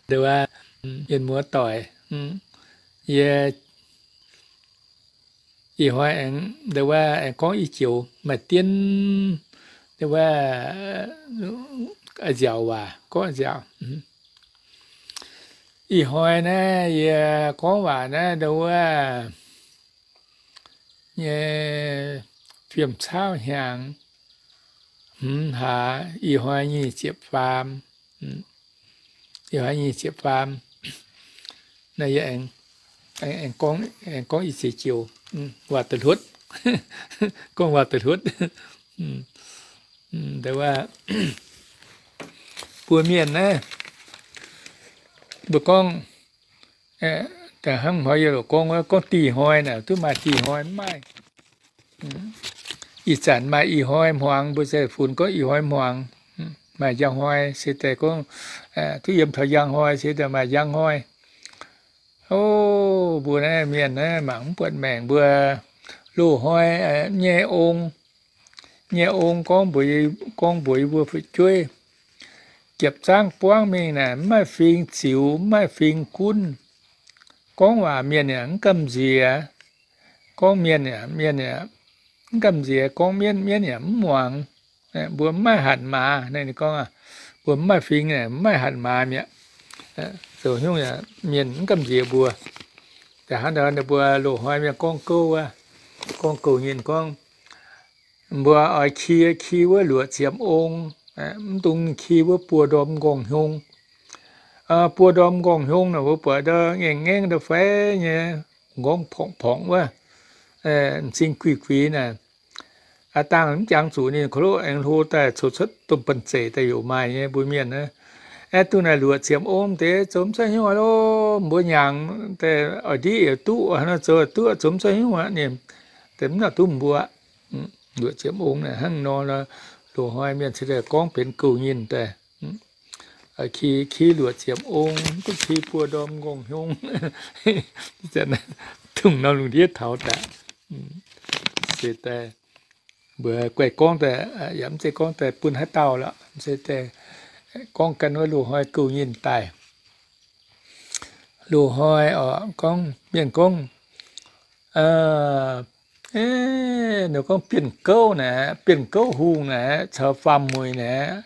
Nduov, mienh muoz doic, yie ih hnoi aengx, nduov, aengx gorngv i joux maaih dien, nduov, nziaauc waac, gorngv nziaauc. Ih hnoi naaiv yie gorngv waac naaiv, nduov, nyei fiem caauv hnyangx hmz hlaax, ih hnoi nyic ziepc faam, ih hnoi nyic ziepc faam. Naaiv yie aengx, aengx gorngv, aengx gorngv i ziex joux waac da'hluotv, gorngv waac da'hluotv. Nduov, mbuo mienh naaiv, mbuo gorngv, hnangv hnoi yie loc gorngv, gorngv dih hnoi naaic, duqv maaih dih hnoi mv maaih. Ih zanc maaih ih hnoi hmuangx, mbuo se funx gorngv ih hnoi hmuangx. Maaih njang hnoi se daaih gorngv, duqv yiem taux njang hnoi se daaih maaih njang hnoi. O, mbuo naaiv mienh naaiv mangc mv buatc maengc, mbuo loz-hnoi nyei ong, nyei ong gorngv mbuox, gorngv mbuox yie mbuo fu'jueiv, jiepc zaangv buangv mingh naaic mv maaih fing ziux, mv maaih fing gunv. Gorngv waac mienh yaac mv gamh nziex. Gorngv mienh yaac, mienh yaac mv gamh nziex. Gorngv mienv, mienv yaac mv muangx. Mbuo mv maaih hatc maaz. Naaiv ninh gorngv, mbuo mv maaih fing, mv maaih hatc maaz mi'aqv. Zoux nyungc mienh mv gamh nziex mbuo. Da'hnangv ndau ninh mbuo loz-hnoi mienh gorngv gouv wuov, gorngv gouv nyinh gorngv, mbuo oix ki, ki wuov luoqc ziepc ong, mv dungx ki wuov buo ndorm nqorngv-hnyong. Buo ndorm nqorngv-hnyong naaic mbuo buatc ndau ngaengc ngaengv ndau fai nyei, nqorngv porngc-porngc wuov, m'zing guix-guix naaic. Aa dangh mv jangx zuqc ninh ko loqv aengx hlo daaih coux cuotv domh banh zeic daaih yaac maaih nyei mbuo mienh. Aeqv, duqv naaic luoqc ziepc ong deix zoux mv cuotv hnyouv loh, mbuo nyaangc daaih oix ndiqv yaac duqv, haaix nor zoux duqv, zoux mv cuotv hnyouv aqv. Ninh deix mv nor duqv mbuo. Luoqc ziepc ong naaic hnangv nor, loz-hnoi mienh se daaih gorngv benx gouv nyinh daaih. Ki, ki luoqc ziepc ong, duqv ki buo ndorm nqorngv-hnyong. Dongh norm lungh ndiev taux daaih, se daaih mbuo guaih gorngv daaih, yaac mv zeiz gorngv daaih bun haaix dauh lorqc, se daaih gorngv gan wuov loz-hnoi gouv nyinh daaih. Loz-hnoi oc, gorngv mienh gorngv, ninh gorngv Bienh Gouv naaic, Bienh Gouv Hungh naaic, caux Faam Muic naaic,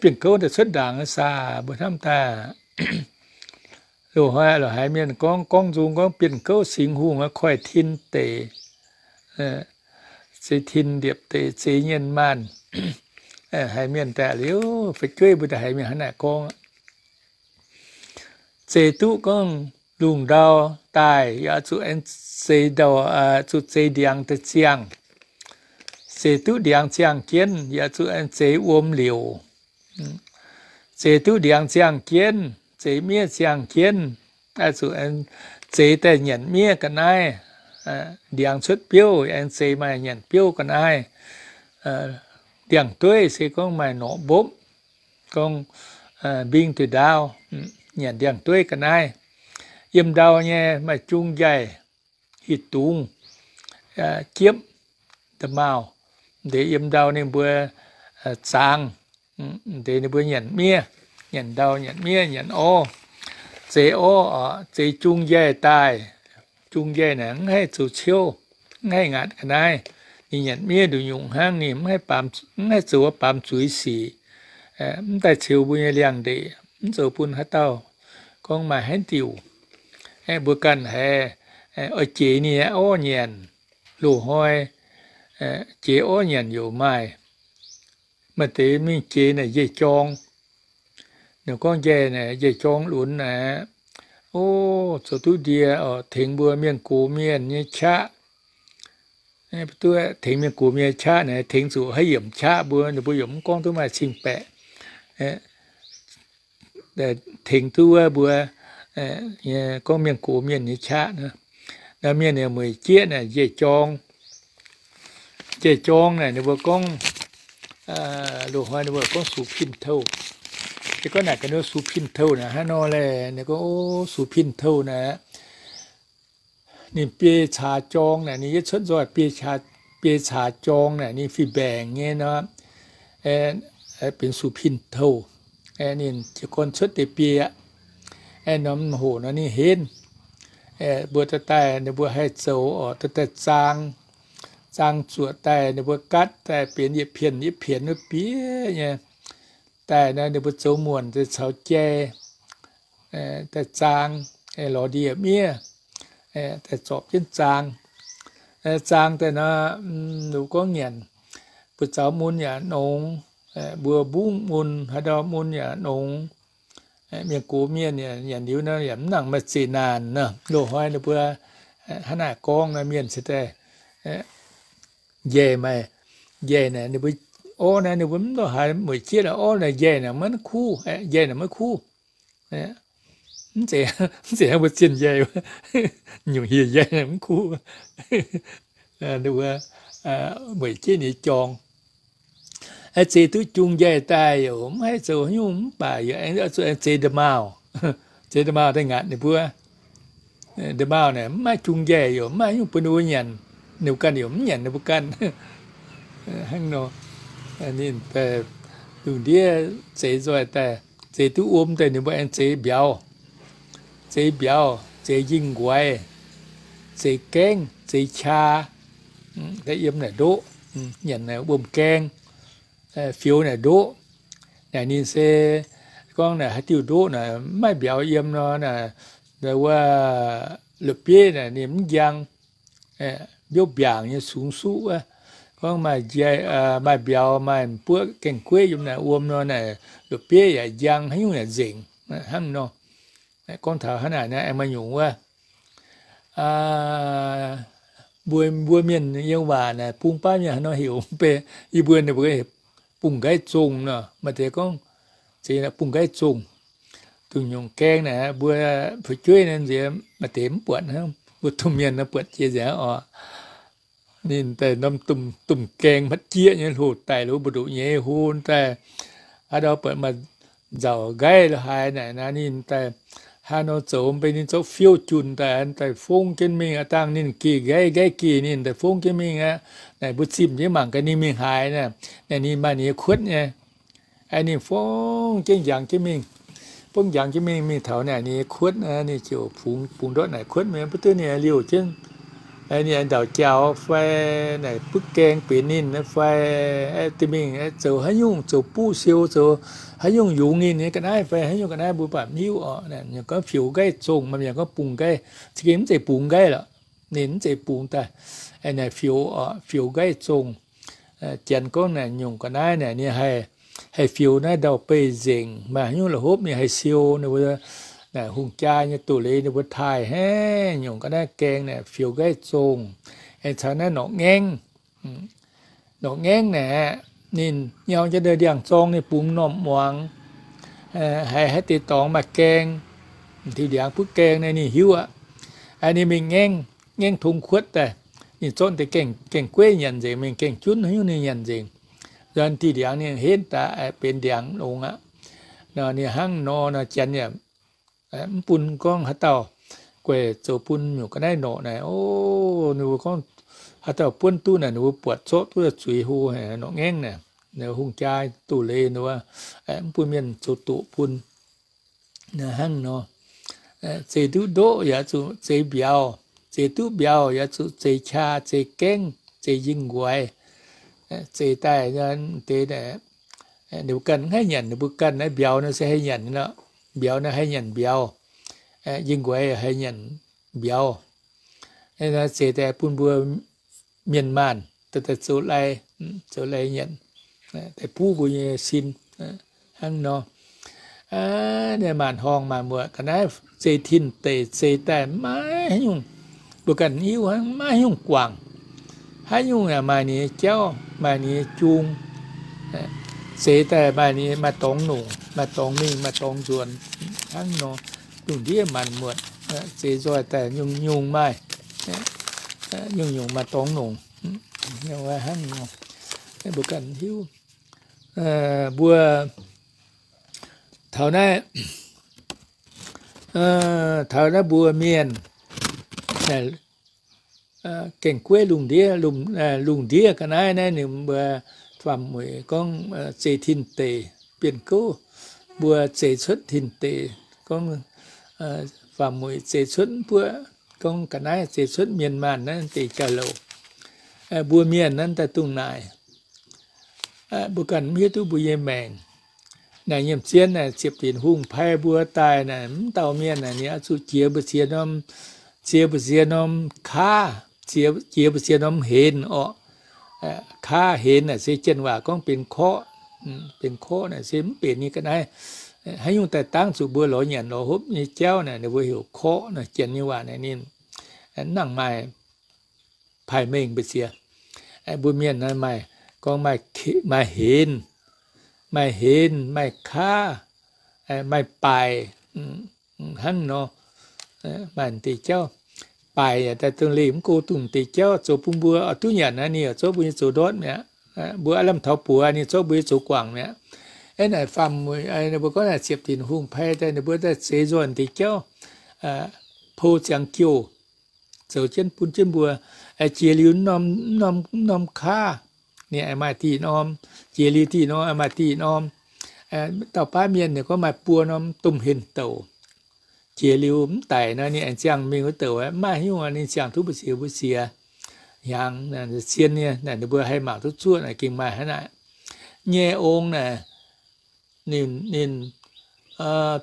Bienh Gouv daaih cuotv ndaangc saah, mbuo hnamv daaih. Loz-hnoi loz-haaix mienh gorngv, gorngv nzung gorngv Bienh Gouv Singx Hungh koiv-tin deic, zeix tin ndiepc deic, zeix nyienh maanh. Haiz mienh daaih liuz, fu'jueiv mbuo daaih haiz mienh hnangv naaic gorngv. Zeix duqv gorngv lungh ndau daaih, yaac zuqc aengx zeix ndau, zuqc zeix ndiangx daaih ziangh. Zeix duqv ndiangx ziangh jienv, yaac zuqc aengx zeix wuom liouc. Zeix duqv ndiangx ziangh jienv, zeix miev ziangh jienv, zuqc aengx zeix daaih nyanc miev ga'naaiv. Ndiangx cuotv biouv, aengx zeix maaih nyanc biouv ga'naaiv. Ndiangx-dueiv se gorngv maaih norqc mbopv, gorngv mbing duih ndaauv, nyanc ndiangx-dueiv ga'naaiv. Yiem ndau nyei maaih jung njaih, hitv dungz, jiepv, nda'maauh. Deix yiem ndau ninh mbuo zaangz, deix ninh mbuo nyanc miev, nyanc ndau, nyanc miev, nyanc orv. Zeix orv oc, zeix jung njaih daaih. Jung njaih naaic mv haih zoux ciouv, mv haih ngaatc ga'naaiv. Ninh nyanc miev nduqc nyungc hnangv, ninh mv haih baamz, mv haih zoux baamz zuiz sic. Mv daaih ceux mbuo nyei liangx-ndeic, mv zoux bun haaix dauh gorngv maaih haaix diuc. Mbuo ganh haiz oix jeix ninh nyei orv nyanc, loz-hnoi jeix orv nyanc yaac maaih. Maaih deix mingh jeix naaic njaih jorng. Ninh gorngv njaih naaic njaih jorng lunx naaic, o, zoux duqv ndie oc, tengx mbuo mienh gox mienh nyei qaqv. Duqv tengx mienh gox mienh nyei qaqv naaic, tengx zuqc haaix yiemc qaqv mbuo, ninh mbuo yaac mv gorngv duqv maaih cing-baeqc. Tengx duqv wuov mbuo gorngv mienh gox mienh nyei qaqv. Naaiv mienh mueic jieqv naaic njaih jorng. Njaih jorng naaic ninh mbuo gorngv, loz-hnoi ninh mbuo gorngv sux pin touh. Se gorngv naaic ga'naaiv sux pin touh naaic hnangv nor laeh, ninh gorngv, o, sux pin touh naaic, ninh biei caax jorng naaic, ninh yietv cuotv nzoih biei caax, biei caax jorng naaic, ninh fih mbaengc nyei nor, benx sux pin touh. Ninh jiez gorn cuotv deix biei aqv. Aengx norm hoc nor ninh henv. Mbuo daaih daaih ninh mbuo haih zoux oc, daaih daaih zaang, zaang zuoqc daaih ninh mbuo gaatv daaih benx yietc pienx yietc pienx wuov bieqc nyei. Daaih nor ninh mbuo zoux muonc daaih caux jai, daaih zaang, lorz ndie miev, daaih zorpc jienv zaang. Zaang daaih nor, ninh gorngv nyanc, mbuo zaux mun yaac nongx, mbuo mbungv mun haaix ndau mun yaac nongx. Mienh gox mienh nyanc liuz nor yaac mv nangc maaih zeqc naanc nor. Loz-hnoi ninh mbuo hnangv naaic gorngv nor mienh se daaih njaih maaih, njaih naaic ninh mbuo orv naaiv ninh mbuo mv dorh haaix mueic jieqv orv naaic njaih naaic maiv kuv, njaih naaic maiv kuv. Mv zeiz, mv zeiz hnangv mbuo zienh njaih, nyungc hieh njaih naaic mv kuv. Ninh mbuo mueic jieqv nyei jorng. Zeix duqv jung njaih daaih yaac mv haih zoux haaix nyungc mv baac yaac aengx zuqc aengx zeix nda'maauh. Zeix nda'maauh daaih ngaatc ninh mbuo. Nda'maauh naaic mv maaih jung njaih yaac mv maaih haaix nyungc bun ninh mbuo nyanc, ninh mbuo ganh yaac mv nyanc ninh mbuo ganh. Hnangv nor, ninh daaih lungh ndiev zeix nzoih daaih, zeix duqv wuom daaih ninh mbuo aengx zeix mbiauz, zeix mbiauz, zeix njing nquaix, zeix gaengv, zeix qaa, daaih yiem naaic ndoqv, nyanc naaic wuom gaeng, fioux naaic ndoqv. Naaic ninh se gorngv naaic haaix diuh ndoqv naaic mv maaih mbiauz yiem nor, naaic wuov la'bieiv naaic ninh mv njang, mbiouv mbiaangc nyei sungx suqv wuov. Gorngv maaih, maaih mbiauz maaih buoqv gaengh gueiv yiem naaic wuom nor, naaic la'bieiv yaac njang, haaix nyungc yaac nzengc hnangv nor. Gorngv taux hnangv naaic aengx maaih nyungc wuov, mbuo, mbuo mienh yiem waac naaic bung baav mienh haaix nor heuc mv bei, yie mbuo ninh mbuo bung nqaiv zongh nor, maaih deix gorngv zeix bung nqaiv zongh. Dongh nyungc gaeng naaic mbuo fu'jueiv naaiv nziex maaih deix mv buatc hnangv, mbuo domh mienh nor buatc jiex nzengc oc. Ninh daaih norm domh gaeng matv jieqv nyei hlo daic lo mbu'ndoqc nyei hlo daaih, haaix ndau buatc maaih nzauc nqaiv lo haaix naaic naaiv ninh daaih haaix nor zoux mv bei ninh zorqv fiouv junh daaih, daaih fongv jienv mingh aqv. Dangh ninh geh nqaiv, nqaiv geh ninh daaih fongv jienv mingh aqv. Naaic mbuo zimh jienv mangc gaax ninh mingh haaix naaic, naaic ninh maaih ninh nyei kuotv nyei. Ninh fongv jienv njangx jienv mingh, fongv njangx jienv mingh, mingh taux naaic ninh nyei kuotv, ninh ziouc bungx, bungx ndortv naaic kuotv mingh, mv duqv ninh liouh jienv, ninh ndauc jaux fai naaic butv gaeng benx ninh fai, da'mingh zoux haaix nyungc, zoux buv siou, zoux haaix nyungc yungz ninh nyei ga'naaiv fai haaix nyungc ga'naaiv mbuo baac mv hiuv oc. Gorngv fioux nqaiv zongh, maaih mienh gorngv bungx nqaiv, za'gengh mv zeiz bungx nqaiv lorqc. Ninh mv zeiz bungx daaih, naaic fioux oc, fioux nqaiv zongh. Janx gorngv naaic nyungc ga'naaiv naaic ninh haih, haih fioux naaiv ndau-beih nzengc, maaih haaix nyungc la'hopv ninh haih siou, ninh mbuo naaic hungh jaa nyei doz-leiz ninh mbuo taaih hnangv. Nyungc ga'naaiv gaeng naaic fioux nqaiv zongh, aengx caux naaiv norqc ngaengv. Norqc ngaengv naaic ninh nyau jienv ndiangx-zorng ninh bungx m'normh muangx, haiz haaix deix dorngx maaih gaeng, m'diuh ndiangx butv gaeng naaic ninh hiuv aqv. Ninh mingh ngaengv, ngaengv tong kuotv daaih, ninh zorqv deix gaeng-gueiv nyanc nzengc, mingh gaeng-junv haaix nyungc ninh nyanc nzengc. Nzuonx diuh ndiangx ninh henv daaih benx ndiangx longx aqv. Nor ninh hnangv nor, nor janx yaac mv bun gorngv haaix dauh guaih zoux bun nyungc ga'naaiv norqc naaic. O, ninh mbuo gorngv haaix dauh buonv duqv naaic, ninh mbuo buatc zorqv duqv zuiz hlo, norqc ngaengv naaic, hungh jaa doz-leiz ninh mbuo mv bun mienh zoux doqc bun. Hnangv nor, zeix duqv ndoqv yaac zuqc zeix mbiauz, zeix duqv mbiauz yaac zuqc zeix qaa, zeix gaengv, zeix njing nquaix, zeix daaih deix, ninh mbuo ganh mv haih nyanc, ninh mbuo ganh naaiv mbiauz nor se haih nyanc nor, mbiauz nor haih nyanc mbiauz, njing nquaix haih nyanc mbiauz. Zeix daaih bun mbuo mienh maanh daaih zoux lai, zoux lai nyanc, daaih buv mbuo nyei sin hnangv nor. Naaiv maanc horngh maanc muotc ga'naaiv zeix tin-deic zeix daaih maiv haaix nyungc, mbuo ganh hiuv hnangv, maiv haaix nyungc guangc. Haaix nyungc yaac maaih ninh nyei jauv, maaih ninh nyei jung. Zeix daaih maaih ninh, maaih dorngx nongc, maaih dorngx mingh, maaih dorngx nzuonx hnangv nor. Lungh ndiev maanc muotc, zeix nzoih daaih nyungc-nyungc maaih, nyungc-nyungc maaih dorngx nongc. Hnangv nor, mbuo ganh hiuv. Mbuo taux naaiv, taux naaiv mbuo mienh gaengh gueiv lungh ndiev, lungh ndiev ga'naaiv naaiv ninh mbuo faam-mueic gorngv zeix tin-deic, bienh gouv mbuo zeix cuotv tin-deic, gorngv Faam-mueic zeix cuotv mbuo, gorngv ga'naaiv zeix cuotv mienh maanh naaiv deix jauv-louc. Mbuo mienh naaiv daaih dongh naaic, mbuo ganh mv hiuv duqv mbuo nyei maengc. Naaic nyiemc zien naaic ziepc dinc hungh pai mbuo daaih naaic, mv dauh mienh naaic ninh oix zuqc jiex mbu'ziex norm, jiex mbu'ziex norm kaav, jiex mbu'ziex norm henx orqc. Kaav henx naaic se janx waac gorngv benx korqv. Benx korqv naaic se mv benx nyei ga'naaiv. Haaix nyungc daaih dangv zuqc mbuo lorz nyanc lorz hopv nyei jauv naaic ninh mbuo heuc korqv naaic. Janx nyei waac naaic ninh nangc maaih paaiv mengh mbu'ziex. Mbuo mienh naaic maaih, gorngv maaih henx, maaih henx, maaih kaav, maaih baaic, hnangv nor, maaih deix jauv. Baaic yaac daaih dongh leih mv go dongh deix jauv zoux bun mbuo oix duqv nyanc naaic, ninh yaac zorqv mbuo nyei zoux ndortv mi'aqv. Mbuo aav lamh taux buoz ninh zorqv mbuo nyei zoux guangc mi'aqv. Aeqv, naaic faam-mueic ninh mbuo gorngv naaic ziepc dinc hungh pai daaih ninh mbuo daaih zeix nzoih deix jauv, pou ziangx jouh zoux jienv bun jienv mbuo. Jiex liuz norm, norm kaav, ninh aengx maaih diuh norm. Jiex liuz diuh norm aengx maaih diuh norm. Dauh baav mienh ninh gorngv maaih buo norm domh henx-douc. Jiex liuz mv daic nor ninh aengx ziangh mingh wuov douc, mv maaih haaix nyungc, ninh ziangh duqv mbu'ziex mbu'ziex hnyangx. Zien nyei naaic, ninh mbuo haih mangc duqv zuoqv naaic gengh maaih hnangv naaic. Nyei ong naaic, ninh, ninh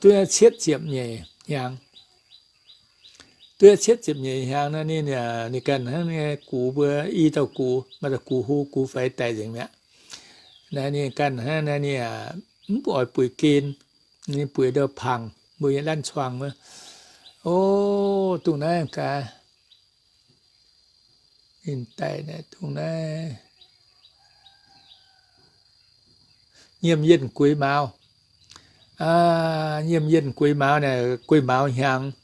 duqv cietv ziepc nyeic hnyangx. Duqv cietv ziepc nyeic hnyangx nor ninh, ninh ganh hnangv nyei gux mbuo, i dauh gux, maaih dauh gux hlo, gux faix daic nzengc mi'aqv. Naaiv ninh ganh hnangv naaiv ninh mv oix bueix gen, ninh bueix ndau pangx mbuo nyei lanv cuangx wuov. O, dongh naaiv gaax, ninh daic naaic dongh naaiv nyiemc yienh gueix mauz. Nyiemc yienh gueix mauz naaic, gueix mauz hnyangx,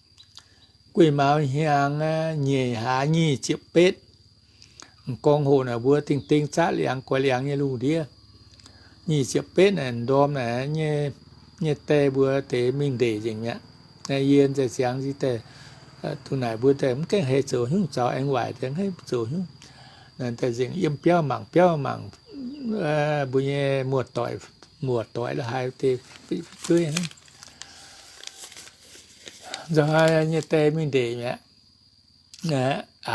gueix mauz hnyangx, nyeic hlaax nyic ziepc betv. Gorngv hoc naaic mbuo dingh ding zaqv liangx goix liangx nyei lungh ndiev. Nyic ziepc betv naaic ndorm naaic nyei, nyei die mbuo deix mingh ndeic nzengc mi'aqv. Naaiv yie nzengc ziangx nziex daaih, dongh naaic mbuo daaih mv gaengh haih zoux hnyouv, zaux aengx waaic daaih mv haih zoux hnyouv. Daaih nzengc yiem biauv mangc, biauv mangc mbuo nyei muoz-doic, muoz-doic la'haaix deix fu'jueiv hnangv. Nzauh haaix nyei die mingh ndeic mi'aqv.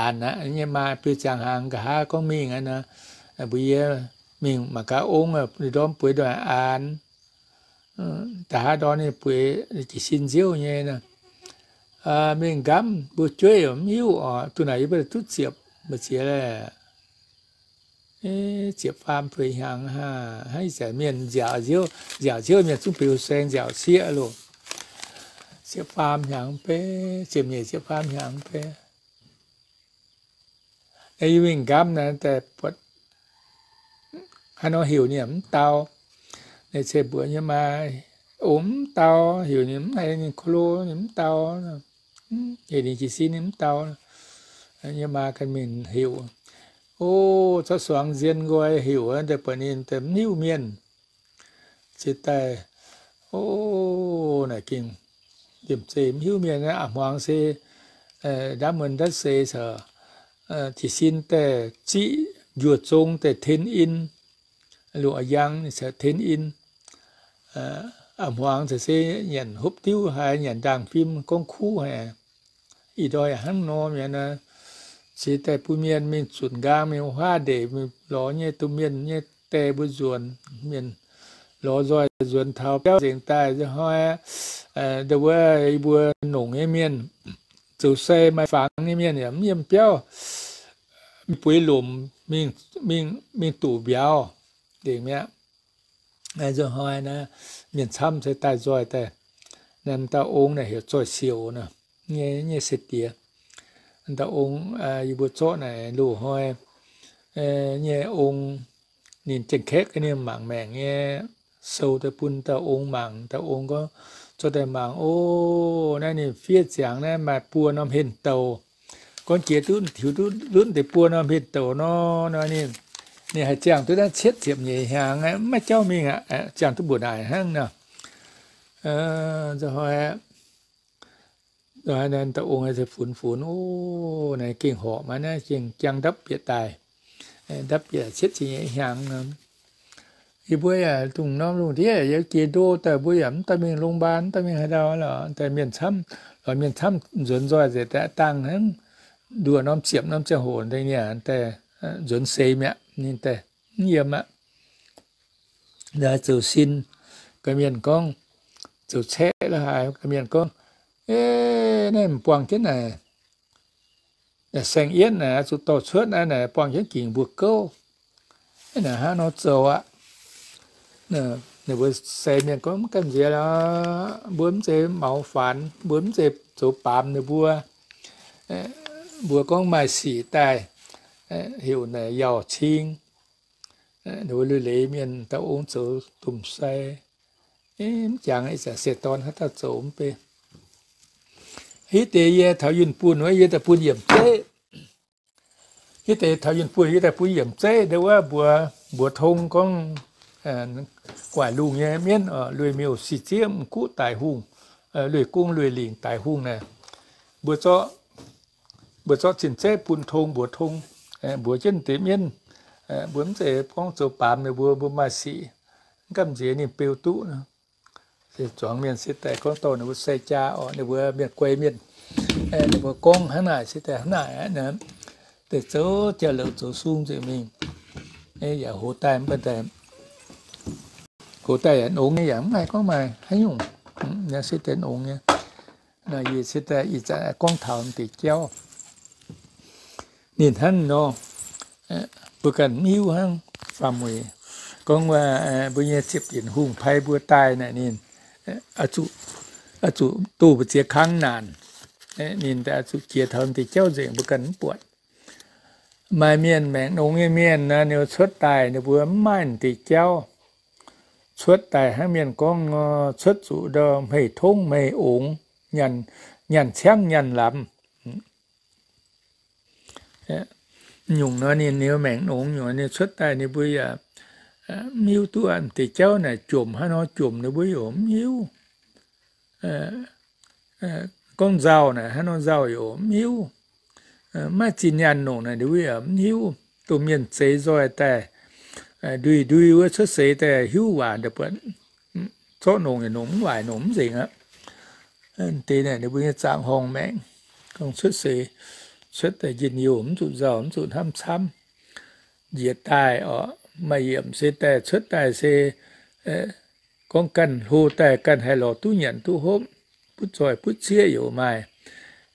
Aanx aqv, nyei maa biux ziangx hnaangx, nqa'haav gorngv mingh aqv nor, mbuo yie mingh mangc gaax ong, ndorm bueix ndorm aanx. Nqa'haav ndorm ninh bueix jiez sin nziouv nyei nor, mingh nqamv mbuo jueiv mv hiuv oc. Duqv naaic yie mbuo duqv ziepc maaih ziex, ziepc faam feix hnyangx hnangv. Ih zanc mienh nziaauc nziouv, nziaauc nziouv mienh zungv biux saeng nziaauc sieqv loh. Ziepc faam hnyangx mv bei, ziepc nyeic ziepc faam hnyangx mv bei. Yie mingh nqamv naaic daaih buatc haaix nor heuc ninh mv dau. Naaic ceix mbuox nyei maa, ong mv dau, heuc ninh mv haiz ninh ko lo, ninh mv dau. Heuc ninh jiez sin ninh mv dau. Nyei maa ganh mingh heuc. O, zorqv suangx nzien nqoi heuc daaih buatc ninh daaih mv hiuv mienh. Ziex daaih, o, naaic gengh liemh zeih mv hiuv mienh aqv. A'hmuangx se ndaamv muonz ndaav seix caux jiez sin daaih ziqv njuov zong daaih ten in, luoqc yang caux ten in. A'hmuangx caux se nyanc hopv diuv haic, nyanc ndaangh fim gorngv kuv haic. Ih ndorm yaac hnangv nor mi'aqv nor, ziex daaih bun mienh mingh zunc nqaang mingh huaav ndeic, mingh lorz nyei domh mienh nyei die mbuo nzuonx. Mienh lorz nzoih nzuonx taux biauv nzengc daaih nzunc hnoi, ndau wuov yie mbuo nongc nyei mienh, zoux sai maaih fangx nyei mienh yaac mv yiem biauv, mingh bueix lomc, mingh, mingh duqv mbiauz nzengc mi'aqv. Nzunc hnoi naaiv mienh camv se daaih nzoih daaih. Naaiv dauh ong naaic heuc Zoih Siouc nor, nyei, nyei se diex. Dauh ong yie mbuo zorqv naaic loz-hnoi nyei ong, ninh Janx-Kaeqv gaax ninh mangc maengc nyei sou daaih bun dauh ong mangc. Dauh ong gorngv, zorqv daaih mangc, o, naaiv ninh fiev ziangx naaiv maaih buo norm henh douc. Gorngv jiex duqv tiux duqv lunv deix buo norm henh douc nor, nor ninh, ninh haih ziangh duqv naaiv cietv ziepc nyeic hnyangx aqv, mv maaih jauv mingh aqv, ziangh duqv mbuoqc naaic hnangv nor. Nzunc hnoi, nzunc hnoi naaiv dauh ong se funx funx, o, naaiv gengh horpc maiv naaiv, gengh jangx ndapv bieqc daaih. Ndapv bieqc cietv ziepc nyeic hnyangx nor. Yie mbuo yaac dongh norm lungh ndiev yaac jiex ndo daaih, mbuo yaac mv daaih mingh โรงพยาบาล, mv daaih mingh haaix ndau lorqc. Daaih mienh camv, lorz mienh camv nzuonx nzoih nzengc, daaih dangh hnangv nduoh norm ziepc norm ziangh hoc daaih, ninh daaih nzuonx seix mi'aqv, ninh daaih mv yiem aqv. Laaix zoux sin, ga'mienh gorngv, zoux caeqv la'haaix, ga'mienh gorngv, Eix, naaiv m'buangh jienv naaic, saeng-yietv naaic zuqc dorh cuotv naaiv, naaic buangh jienv gingc mbuo gouv. Naaic hnangv nor zoux aqv. Ninh mbuo seix mienh gorngv, Mv gamh nziex lorqc, mbuo mv zeiz maux faanx, mbuo mv zeiz zoux baamz ninh mbuo. Mbuo gorngv maaih sic daaih, heuc naaic yauh cing, ninh mbuo lui-leiz mienh daaih ong zoux domh sai. Mv jangx ih zanc siec dorn haaix dauh zoux mv bei. Hitv deix yie taux yunh bunh wuov, yie daaih bun yiemc zeiv. Hitv deix taux yunh bunh yie daaih bun yiemc zeiv, ndau wuov mbuox, mbuox tong gorngv, guaaic lungh nyei mienv, lui miuc si zieqv m'guqv daic hungh, lui gong lui lingc daic hungh naaic, mbuo zorqv, mbuo zorqv cin-zeiv bun tong, mbuox tong, mbuox jienv deix mienv, mbuo mv zeiz gorngv zoux baamz ninh mbuo, mbuo maaih sic, mv gamh nziex ninh beu duqv. Zuangx mienh se daaih gorngv dorh ninh mbuo sai jaa oc, ninh mbuo mienh guai mienh, ninh mbuo gorngv hnangv naaic se daaih hnangv naaic aqv. Deix zoux jauv-louc zoux sung nzengc mingh, yaac hoz daaih mv baac daaih, hoz daaih yaac nongx nyei, yaac mv haih gorngv maaih haaix nyungc, se daaih nongx nyei. Yie se daaih ih zanc gorngv taux deix jauv. Ninh hnangv nor, mbuo ganh mv hiuv hnangv. Faam-mueic gorngv wuov, mbuo nyei ziepc dinc hungh pai mbuo daaih naaic, ninh oix zuqc doh mbu'ziex kang naanc. Ninh oix zuqc jiex taux deix jauv nzengc, mbuo ganh mv buatc. Maaih mienh maengc nongx nyei mienh naaic, ninh cuotv daaih ninh mbuo mv maaih deix jauv. Cuotv daaih hnangv mienh gorngv, cuotv zuqc ndau hmei tongv hmei ongx, nyaanh ciangv nyaanh lamz. Nyungc nor ninh, ninh maengc nongx nyungc, ninh cuotv daaih ninh mbuo yaac mv hiuv duqv deix jauv naaic jomc hnangv nor jomc, ninh mbuo yaac mv hiuv. Gorngv nzauh naaic hnangv nor nzauh yaac mv hiuv. Maiv zinh nyaanh nongc naaic ninh mbuo yaac mv hiuv. Domh mienh zeix nzoih daaih, ndui-ndui wuov cuotv seix daaih hiuv waac daaih buatc, zorqv nongc yaac nongc mv waaic, nongc mv nzengc aqv. Deix naaic ninh mbuo nyei zaangc horngh maengc, gorngv cuotv seix, cuotv daaih njien-youh mv zuqc nzauh mv zuqc hnamv camv. Njiec daaih oc, maaih yiemc se daaih cuotv daaih se gorngv ganh hlo daaih ganh haih lorz duqv nyanc duqv hopv, butv zoih butv cieqv yaac maaih.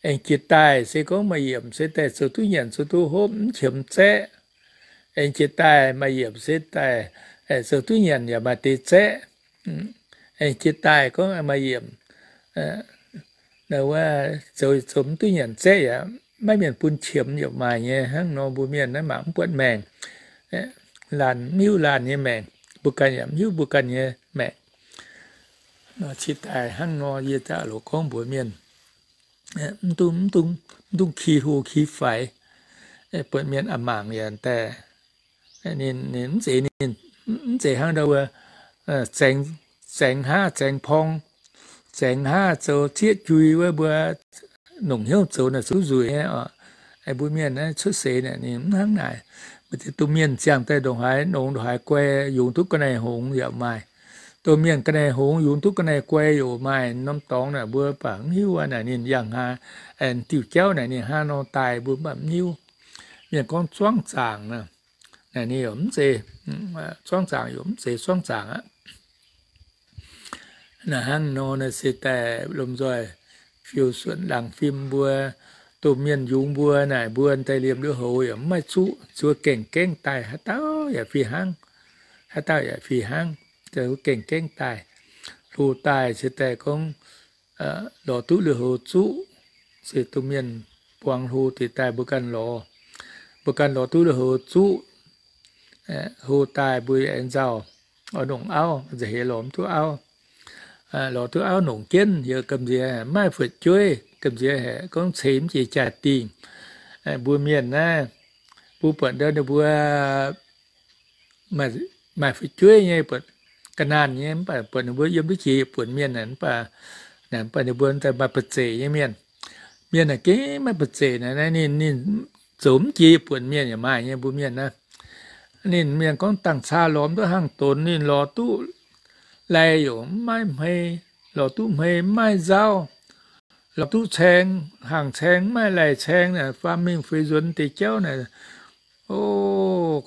Aengx jiex daaih se gorngv maaih yiemc se daaih zoux duqv nyanc zoux duqv hopv mv qiemx zaeqv. Aengx jiex daaih maaih yiemc se daaih zoux duqv nyanc yaac maaih deix zaeqv. Aengx jiex daaih gorngv maaih yiemc, wuov zoux zoux mv duqv nyanc zaeqv yaac maiv mienh bun qiemx yaac maaih nyei. Hnangv nor mbuo mienh naaiv mangc mv buatc maengc, laanh mv hiuv laanh nyei maengc, mbuo ganh yaac mv hiuv mbuo ganh nyei maengc. Cingx daaih hnangv nor yie daaih loz gorngv mbuox mienh, mv dungx, mv dungx ki hlo ki faix, buatc mienh a'mangc yaac daaih, ninh, ninh mv zeiz, ninh mv zeiz hnangv ndau wuov, zaengx, zaengx haav zaengx porng, zaengx haav zoux zieqv jui wuov mbuo nongc hnyouv zoux naaic zuqc nzueic nyei oc. Mbuo mienh naaiv cuotv seix naaic ninh mv hnangv naaic. Mbuo deix domh mienh ziangh daaih ndongc haaix nongx ndongc haaix guai, yungz duqv ga'naaiv hngongx yaac maaih. Domh mienh ga'naaiv hngongx yungz duqv ga'naaiv guai yaac maaih. Norm dorngx naaic mbuo baac mv hiuv aqv. Naaic ninh yangh haaix, aengx diuh jauv naaic ninh hnangv nor daaih mbuo baac mv hiuv. Mienh gorngv zuangv zaangc naaic, naaic ninh yaac mv zeiz, zuangv zaangc yaac mv zeiz zuangv zaangc aqv. Naaic hnangv nor naaic se daaih lomh nzoih fiou suonc laangz fim mbuo, domh mienh yungz mbuo naaic mbuo daaih liemh lui-houx yaac mv maaih zuqv, zuov gaengh gaengh daaih, haaix dauh yaac fih hnangv, haaix dauh yaac fih hnangv, zuov gaengh gaengh daaih. Hlo daaih se daaih gorngv lorz duqv lui-houx zuqv, se domh mienh buangh hlo deix daaih mbuo ganh lorz, mbuo ganh lorz duqv lui-houx zuqv, hlo daaih mbuo yaac aengx nzauh, oix nongc auv, nzauh heix lorz mv duqv auv. Lorz duqv auv nongc jienv yaac gamh nziex maiv fu'jueiv, gamh nziex haic gorngv ceix mv jiex jaa-dingh. Mbuo mienh naaiv, mbuo buatc ndau ninh mbuo maaih fu'jueiv nyei, buatc ga'naanh nyei, mv baac buatc ninh mbuo yiem duqv jiex yietc buonc mienh naaic, mv baac, mv baac ninh mbuo maaih ba'zeic nyei mienh. Mienh naaic gengh maaih ba'zeic naaic, ninh, ninh zoux mv jiex yietc buonc mienh yaac maaih nyei mbuo mienh naaiv. Ninh mienh gorngv dangh caa lorz mv duqv hnangv donx, ninh lorz duqv lai youc mv maaih hmei, lorz duqv hmei mv maaih nzauv, lorz duqv caeng, hangc caeng mv maaih lai caeng naaic, faam mingh feix nzuonx deix jauv naaic. O,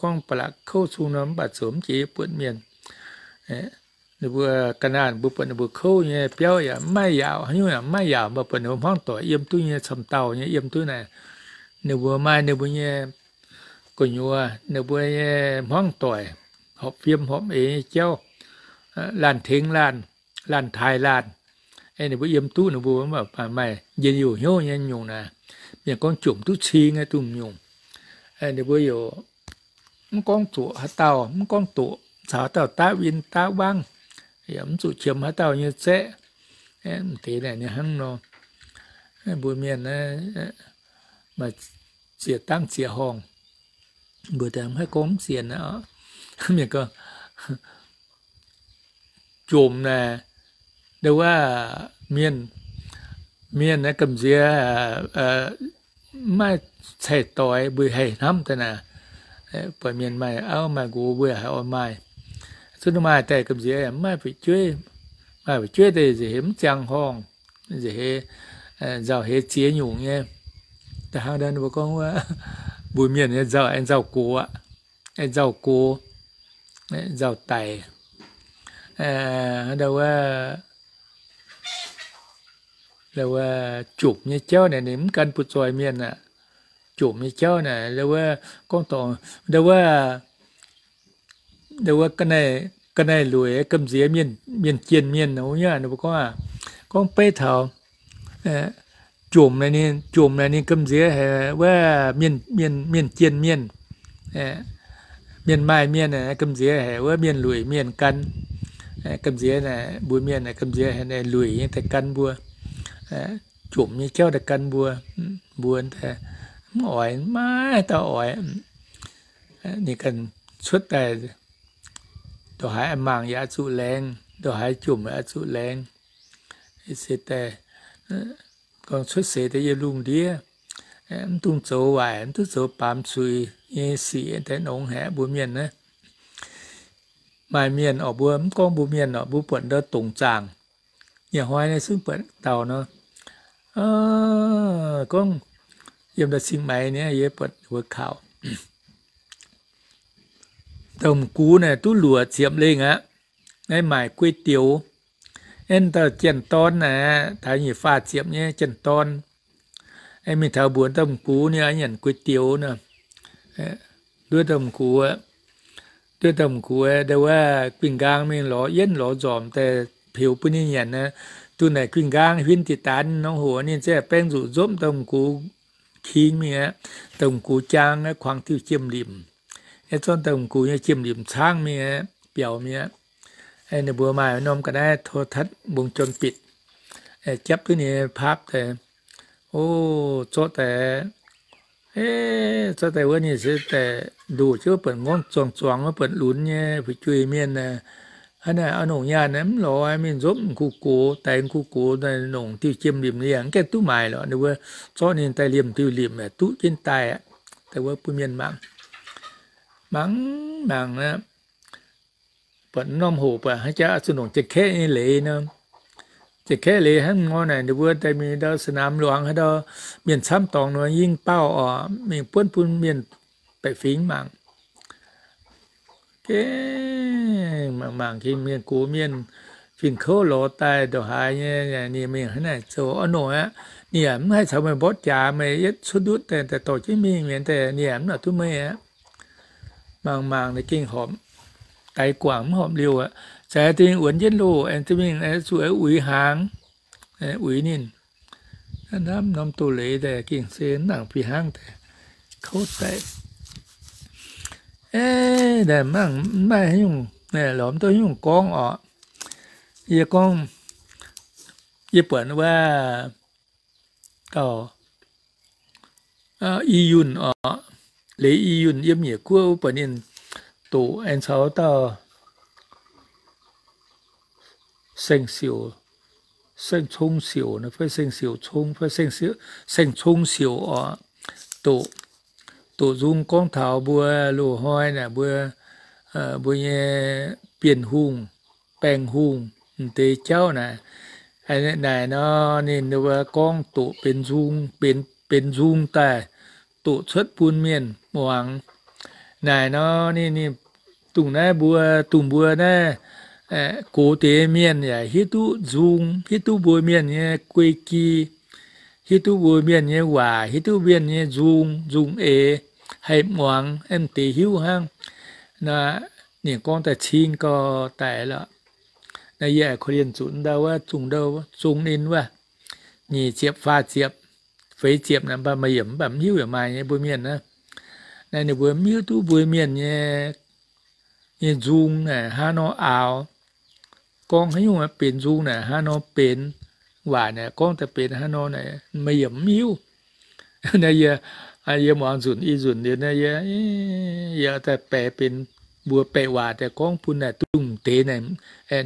gorngv ba'laqc kouv cung nor, mv baac zoux mv jiex buonc mienh. Ninh mbuo ga'naaiv, ninh mbuo buatc ninh mbuo kouv nyei biauv yaac mv maaih yaauc, haaix nyungc yaac mv maaih yaauc, mv baac buatc ninh mbuo hmuangv doic yiem duqv nyei camv dauh nyei, yiem duqv naaic. Ninh mbuo maaih ninh mbuo nyei gu'nyuoz, ninh mbuo nyei hmuangv doic, horpc fiem horpc eix nyei jauv, laanh tengx laanh, laanh taaih laanh. Ninh mbuo yiem duqv ninh mbuo mv baac maaih njien-youh hnyouv nyei nyungc naaic. Mienh gorngv jomc duqv cing nyei dongh nyungc. Ninh mbuo youc mv gorngv zuqc haaix dauh, mv gorngv doqc, caux haaix dauh daav win daav wangv, yaac mv zuqc qiemx haaix dauh nyei zaeqv. M'deix naaic ninh hnangv nor, mbuo mienh maaih ziex dangv ziex horngh, mbuo daaih mv haih gorngv mv sienx aqv. Mienh gorngv, jomc naaic, ndau wuov mienh, mienh naaiv gamh nziex mv maaih cai-doix mbuo haih hnamv daaih naaic. Buatc mienh maaih auv maaih nqox mbuo yaac haih oix maaih. Zuqc maaih daaih gamh nziex mv maaih fu'jueiv, maaih fu'jueiv daaih nziex heix mv ziangh horngh, nziex heix nzauh heix ziex nyungc nyei. Da'hnangv mbuo gorngv wuov, mbuo mienh nyei nzauh aengx nzauh gox aqv, aengx nzauh gox, nzauh daic. Ndau wuov, ndau wuov jomc nyei jauv naaic ninh mv gan butv-zoih mienh aqv. Jomc nyei jauv naaic, ndau wuov gorngv dorngc, ndau wuov, ndau wuov ga'naaiv lueic gamh nziex mienh, mienh jienh mienh wuov nyei. Ninh mbuo gorngv aqv, gorngv beiv taux jomc naaic ninh, jomc naaic ninh gamh nziex haic wuov mienh, mienh jienh mienh. Mienh maaih mienh gamh nziex haic wuov mienh lueic mienh gan. Gamh nziex naaic mbuo mienh gamh nziex haic lueic nyei daaih gan mbuo. Jomc nyei jauv daaih gan mbuo. Mbuo mv oix, maiv dauh oix. Ninh ganh cuotv daaih, ndongc haaix mangc yaac zuqc laengz, ndongc haaix jomc yaac zuqc laengz. Se daaih gorngv cuotv seix daaih yiem lungh ndiev, mv dungx zoux waaic, mv dungx zoux baamz zuiz nyei sic daaih nongx haic mbuo mienh naaiv. Maaih mienh orqc, mbuo mv gorngv mbuo mienh orqc, mbuo buatc ndau dongc zaangc nyei hnoi naaiv zungv buatc dauh nor, gorngv yiem ndau Cing Maix nyei yie buatc wuov kaux, dongh m'gux naaic duqv luoqc ziepc lengh aqv. Naaiv maaic guei dioux, aengx dauh janx-dorn naaic, taux nyic faah ziepc nyei janx-dorn, aengx mingh taux mbuox dauh m'gux ninh oix nyanc guei dioux nor. Nduov dauh m'gux, nduov dauh m'gux, ndau wuov guinh nqaang mingh lorz yienv lorz nzormc daaih peux bun ninh nyanc. Duqv naaic guinh nqaang huin diqc daanz norm hoc ninh ziouc baeng nzuqc nzopv dauh m'gux king mingh aqv. Dauh m'gux jaang aqv, kuangx diuh jiem-limc. Aengx zorqv dauh m'gux nyei jiem-limc caangv mingh aqv, biaux mingh aqv. Ninh mbuo maaih norm ga'naaiv โทรทัศน์ วงจรปิด, japv duqv ninh nyei paapv daaih, o, zorqv daaih, zorqv daaih wuov ninh se daaih ndoh jienv wuov buonc ngorngv zuangx-zuangx wuov buonc lunx nyei fu'jueiv mienh, hnangv naaic a'nongc nyaanh mv lorz mingh nzopv m'gux gox, daix m'gux gox nongc diuh jiem-limc liangx gaengh duqv maaic lorqc. Ninh mbuo zorqv ninh daaih liemh diuh limc duqv jienv daaih aqv. Daaih wuov bun mienh mangc, mangc, mangc aqv. Buatc norm hoc buatc hnangv jaax zuqc nongc Janx-Kaeqv nyei leiz nor. Janx-Kaeqv leiz hnangv nor naaic, ninh mbuo daaih mingh ndau สนามหลวง haaix ndau, mienh camv dorngx nor yingh baauh oc, mingh buonv bun mienh baeqc fingx mangc. Gengh mangc mangc gengh mienh gox mienh fingx kouv lorz daaih ndongc haaix nyei, ninh mingh hnangv naaic zoux a'nongc aqv. Ninh yaac mv haih caux meih mborqv jaax, meih yietv cuotv ndutv daaih dorh jienv mingh mienh daaih, ninh yaac mv la'duqv meih aqv. Mangc mangc naaic gengh horpc, daix guangc mv horpc liouh aqv. Za'gengh wuonx jienv loh, aengx mingh zuqc uix hnaangx, uix ninh. Hnamv norm doz-leiz daaih gengh se mv nangc fih hnangv daaih, kouv daic. Mv maaih haaix nyungc, lorz mv duqv haaix nyungc gorngv orqc. Yie gorngv, yie buatc wuov gauh i yunh orqc, leiz i yunh yiem Nyiec Guoqv wuov buatc ninh doqc aengx caux dauh Saeng Siouc, Saeng Cong Siouc fai Saeng Siouc Cong fai Saeng Cong Siouc orqc, doqc, doqc nzung gorngv taux mbuo loz-hnoi naaic mbuo, mbuo nyei Bienh Hungh, Baengh Hungh, m'deix jauv naaic. Naaic nor ninh gorngv doqc benx nzung, benx nzung daaih doqc cuotv bun mienh muangx. Naaic nor ninh, ninh dongh naaiv mbuo, dongh mbuo naaiv gox deix mienh yaac hiuv duqv nzung, hiuv duqv mbuo mienh nyei guei gi, hiuv duqv mbuo mienh nyei waac, hiuv duqv mienh nyei nzung, nzung eix, haih muangx, m'deix hiuv hnangv. Naaiv ninh gorngv daaih cing gau daic lorqc. Naaiv yie korv-lienh zuqc ndau wuov, zungh ndau, zungh ninh wuov, nyic ziepc, faah ziepc, feix ziepc naaic, mv baac maaih yiemc mv baac mv hiuv yaac maaih nyei mbuo mienh naaiv. Naaiv ninh mbuo mv hiuv duqv mbuo mienh nyei, nyei nzung naaic hnangv nor aaux, gorngv haaix nyungc benx nzung naaic hnangv nor benx, waac naaic gorngv daaih benx hnangv nor naaic, maaih yiemc mv hiuv. Naaiv yie, yie muangx nzunc i nzunc liuz naaiv yie, yie daaih baeqc benx mbuo baeqc waac daaih gorngv bun naaic dongh m'deix naaic,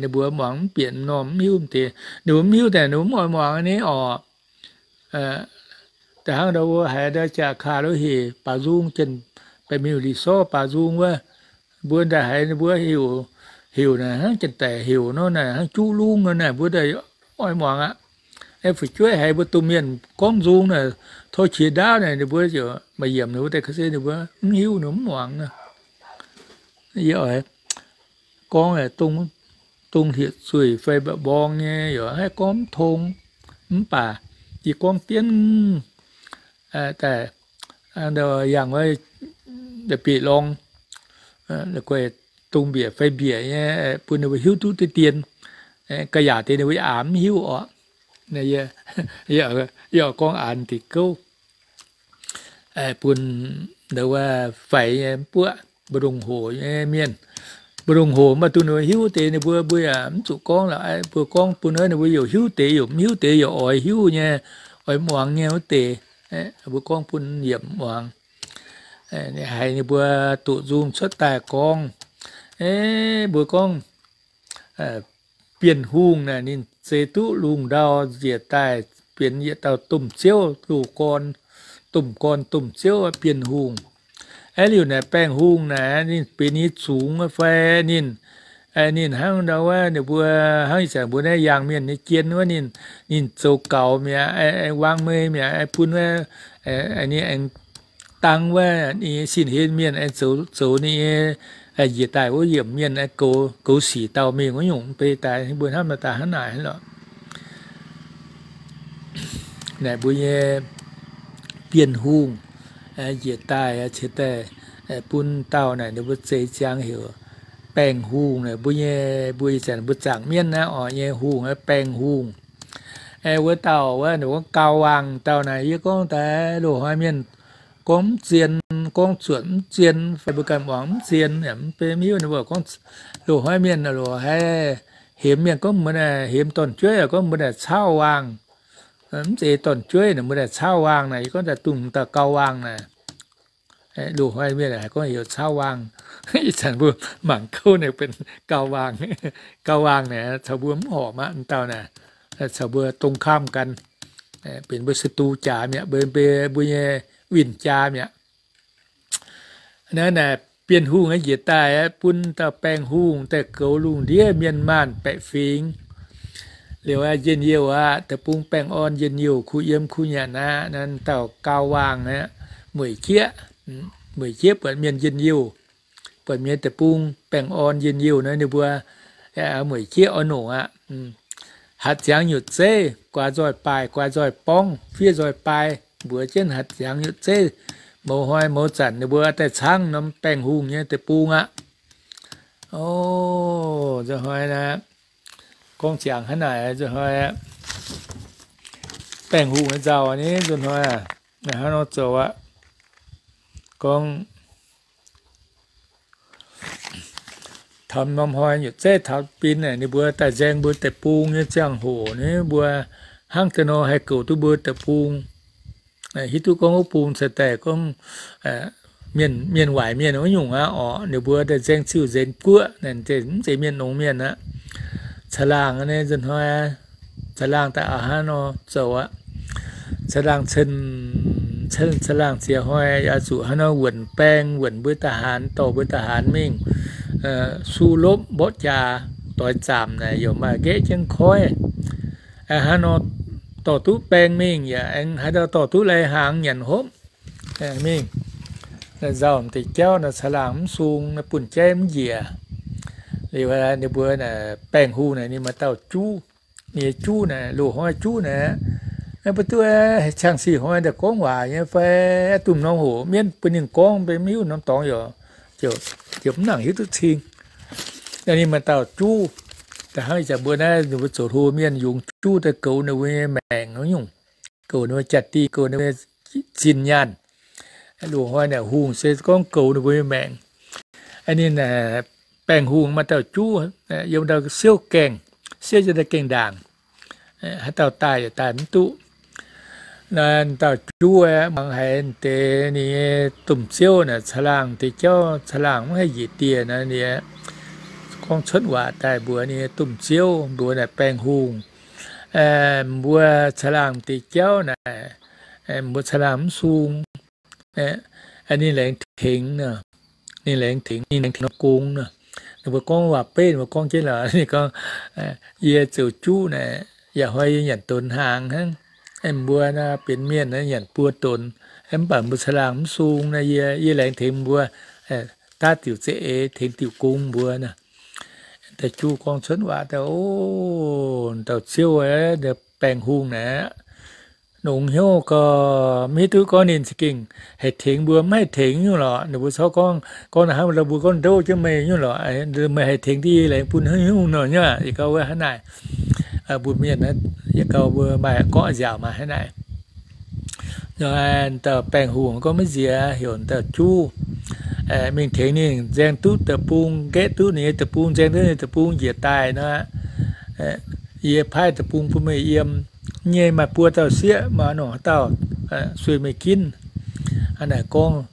ninh mbuo muangx mv bieqc m'normh mv hiuv m'deix. Ninh mbuo mv hiuv daaih ninh mbuo mv oix muangx ni orqc. Da'hnangv ndau wuov haiz ndau jaa-kaa lo hec baaux nzung, janx-baeqc mingh resort baaux nzung wuov, mbuo ndaaih haiz ninh mbuo heuc, heuc naaic hnangv janx-daic heuc nor naaic, hnangv juqv lungv nor naaic, mbuo ndaaih oix muangx aqv. Aeqv, fu'jueiv haiz mbuo domh mienh gorngv nzung naaic, tov qiex ndaauv naaic, ninh mbuo ziouc maaih yiemc ninh mbuo daaih ga'sie ninh mbuo mv hiuv ninh mv muangx. Yie oix gorngv dongh hlieqv-zueic fai mba'mborng nyei yaac haih gorngv mv tong. Mv baac yie gorngv dienv daaih, yangh wuov bieqc lorngh, guei dongh mbiec fai mbiec nyei, bun ninh mbuo hiuv duqv deix dien. Ga'yaauc deix ninh mbuo yaac mv hiuv orqc. Yie gorngv aanx deix gouv bun ndau wuov faix nyei mbuoqv, mbu'ndongx hoc nyei mienh. Mbu'ndongx hoc mv baac duqv ninh mbuo hiuv deix ninh mbuo, mbuo yaac mv zuqc gorngv lorqc. Mbuo gorngv bun ninh mbuo youc hiuv deix, youc mv hiuv deix, youc oix hiuv nyei, oix muangx nyei wuov deix, mbuo gorngv bun yiemc muangx. Haiz ninh mbuo doqc nzung cuotv daaih gorngv, mbuo gorngv Bienh Hungh naaic ninh zeix duqv lungh ndau njiec daaih benx yietc dauh domh ziouv, loz-gorn, domh gorn domh ziouv Bienh Hungh. Aeqv, liuz naaic Baengh Hungh naaic ninh benx nyei zungx fai ninh, ninh hnangv ndau wuov ninh mbuo hnangv ih zanc mbuo naaiv yangh mienh nyei jien wuov ninh, ninh zoux gaux mi'aqv, wang mei mi'aqv, bun wuov ninh aengx dangv wuov ninh nyei sin-hlen mienh aengx zoux, zoux ninh nyei njiec daaih wuov yiemc mienh aengx goux, goux sic dauh mingh wuov nyungc, beiv daaih mbuo hnamv daaih hnangv naaic lorqc. Naaic mbuo nyei Bienh Hungh njiec daaih ciex daaih bun dauh naaic ninh mbuo zeix ziangx heuc Baengh Hungh naaic. Mbuo nyei, mbuo ih zanc mbuo zaangc mienv naaiv oc nyei hungh, Baengh Hungh. Wuov dauh wuov ninh mbuo gorngv Gau Waangh dauh naaic, yie gorngv daaih loz-hnoi mienh gorngv mv zien, gorngv zuotc mv zien fai mbuo ganh muangx mv zien yaac mv bei, mv hiuv. Ninh mbuo gorngv loz-hnoi mienh loz haih hemx mienh gorngv mbuo naaic hemx dorn-jueiv, gorngv mbuo naaic Cauv Waangh. Mv zeiz dorn-jueiv naaic, mbuo naaic Cauv Waangh naaic. Yie gorngv daaih dongh dauh Gau Waangh naaic, loz-hnoi mienh haiz gorngv heuc Cauv Waangh. Ih zanc mbuo mangc gouv naaic benx Gau Waangh. Gau Waangh naaic caux mbuo mv horpc aqv. M'dauh naaic caux mbuo dongh kamv gan, benx mbuo ศัตรู jaax mi'aqv, mbuo nyei win jaa mi'aqv. Naaiv naaic Bienh Hungh njiec daaih bun dauh Baengh Hungh daaih goux lungh ndiev mienh maanh baeqc fingx. Liuz njien-youh aqv, deic-bung baengh orn njien-youh, kuh yiem kuh nyanc aqv. Naaiv dauh Gau Waangh aqv, mueic jieqv, mueic jieqv buatc mienh njien-youh, buatc mienh deic-bung baengh orn njien-youh naaiv ninh mbuo mueic jieqv oix nongc aqv. Hatc ziangx nyutc zeiv, guaax nzoih baaih, guaax nzoih borngv, fiev nzoih baaih, mbuox jienv hatc ziangx nyutc zeiv. Mouz hnoi mouz zanc ninh mbuo daaih caangv norm Baengh Hungh nyei deic-bung aqv. O, nzunc hnoi naaiv gorngv ziangx hnangv naaic, nzunc hnoi Baengh Hungh nyei nzauh ni, nzunc hnoi hnangv nor zoux aqv. Gorngv taux norm hnoi nyutc zeiv taux bin naaic, ninh mbuo daaih nzaeng mbuo deic-bung nyei ziangh hoc ni, mbuo hnangv deix nor haih goux duqv mbuo deic-bung. Hiuv duqv gorngv wuov bung ceix daaih gorngv mienh, mienh waaic mienh wuov nyungc aqv orqc. Ninh mbuo daaih nzaeng ziuh nzengc guoqv, mv zeiz mienh nongx mienh aqv. Caangh laangh nzunc hnoi, caangh laangh daaih a'hnangv nor zoux aqv. Caangh laangh cen caangh laangh ziex hnoi yaac zuqc hnangv nor wuonc baeng, wuonc mbuo da'haanx, dorh mbuo da'haanx mingh su lopv mborqv jaax doix zaamc naaic, yaac maaih nqaeqv jienv koiv. Hnangv nor dorh duqv baeng mingh yaac aengx haaix dauh dorh duqv lai-hnaangx nyanc hopv mingh. Nzauh deix jauv naaic caangh laangh mv sung, naaiv bunh jaiv mv njiec. Liuz ninh mbuo baengh hungh naaic ninh maaih dauh juv. Ninh nyei juv naaic, loz-hnoi juv naaic, mv baac duqv ciangh sic hnoi daaih gorngv waac nyei fai, duqv norm hoc mienv bun ninh gorngv mv hiuv norm dorngx, ziouc mv nangc hiuv duqv cing. Ninh maaih dauh juv, da'hnangv ih zanc mbuo naaiv ninh mbuo zoux hlo mienh yungz juv daaih goux ninh mbuo nyei maengc nyungc, goux ninh mbuo jaa-dingh, goux ninh mbuo zinh nyaanh. Loz-hnoi naaic hungh se gorngv goux ninh mbuo nyei maengc. Ninh baengh hungh maaih dauh juv, yiem dauh siouv gaengh, siouv jienv dauh gaengh ndaangc. Haaix dauh daaih yaac daaih mv duqv. Naaiv dauh juv mangc haiz deix ninh nyei domh ziouv naaic caangh laangh deix jauv, caangh laangh mv haih njiec dieh naaic, ninh gorngv cuotv waac daaih mbuox ninh nyei domh ziouv, mbuox naaic baengh hungh, mbuo caangh laangh deix jauv naaic, mbuo caangh laangh mv sung. Ninh laengz tengx, ninh laengz tengx, ninh laengz tengx norm gong nor. Ninh mbuo gorngv waac beiv, ninh mbuo gorngv jienv lorqc, ninh gorngv, yie zoux juv naaic, yaac hnoi yie nyanc donx hnaangx hnangv. Mbuo naaic benx mienh naaic nyanc buo donx, mv baac mbuo caangh laangh mv sung naaic, yie, yie laengz tengx mbuo daav diuc za'eix, tengx diuc gong mbuo nor. Da'juv gorngv cuotv waac daaih, o, dauh ziouv, baengh hungh naaic, longx hnyouv gau, mv hiuv duqv gorngv ninh za'gengh haih tengx mbuo mv haih tengx nyungc lorqc. Ninh mbuo corc gorngv, gorngv naaic hnangv mbuo gorngv ndouv jienv meih nyungc lorqc, meih haih tengx deix laengz bun haaix nyungc nor nyei. Yietc gau wuov hnangv naaic, mbuo mienh, yietc gau mbuo maaih gorngv nziaauc maaih hnangv naaic. Dauh baengh hungh gorngv maiv nziex, heuc dauh juv mingh tengx ninh nzaeng duqv deic-bung, nqaeqv duqv ninh nyei deic-bung, nzaeng duqv ninh deic-bung njiec daaih nor, yie paaiv deic-bung bun meih yiem. Nyei maaih buo dauh sieqv, maaih nongc haaix dauh sueih meih ginv. Hnangv naaic gorngv,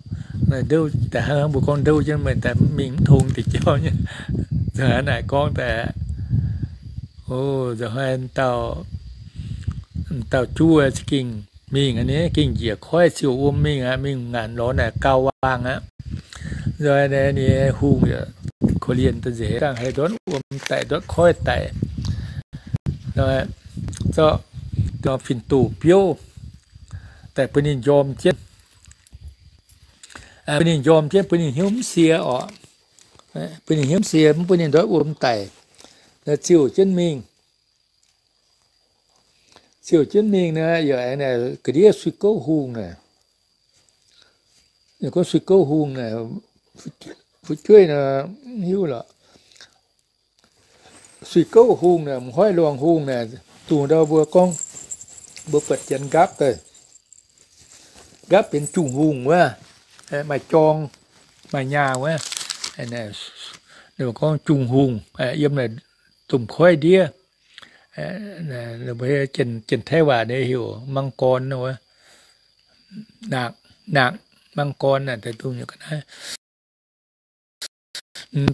da'hnangv mbuo gorngv ndouv jienv meih daaih mingh mv tong deix jauv nyei. Hnangv naaic gorngv daaih, o, nzunc hnoi dauh juv za'gengh mingh, ninh gengh njiec koiv ziouc wuom mingh aqv, mingh ngaanc lorz naaic gauh waangh aqv. Nzunc hnoi ninh hungh korv-lienh daaih nzengc, dangh haih ndortv wuom daic, ndortv koiv daic. Zorqv fin-doc biouv daaih bun ninh njorm jienv. Bun ninh njorm jienv, bun ninh hnyouv mv sie orqc. Bun ninh hnyouv mv sie, mv bun ninh ndortv wuom daic. Ziouc jienv mingh. Ziouc jienv mingh nor, yaac aengx naaic ga'ndiev sueih gouv hungh naaic. Gorngv sueih gouv hungh naaic, fu'jueiv nor, mv hiuv lorqc. Sueih gouv hungh naaic, m'hoiv luangh hungh naaic, dongh ndau mbuo gorngv, mbuo buatc janx nqaapv daaih, nqaapv benx jungh hungh wuov, maaih jorng, maaih nyaah wuov. Ninh gorngv jungh hungh, yiem naaic domh koiv ndiev. Janx-taiv waac ninh heuc มังกร wuov, หนัก หนัก มังกร naaic daaih dongh nyungc ga'naaiv.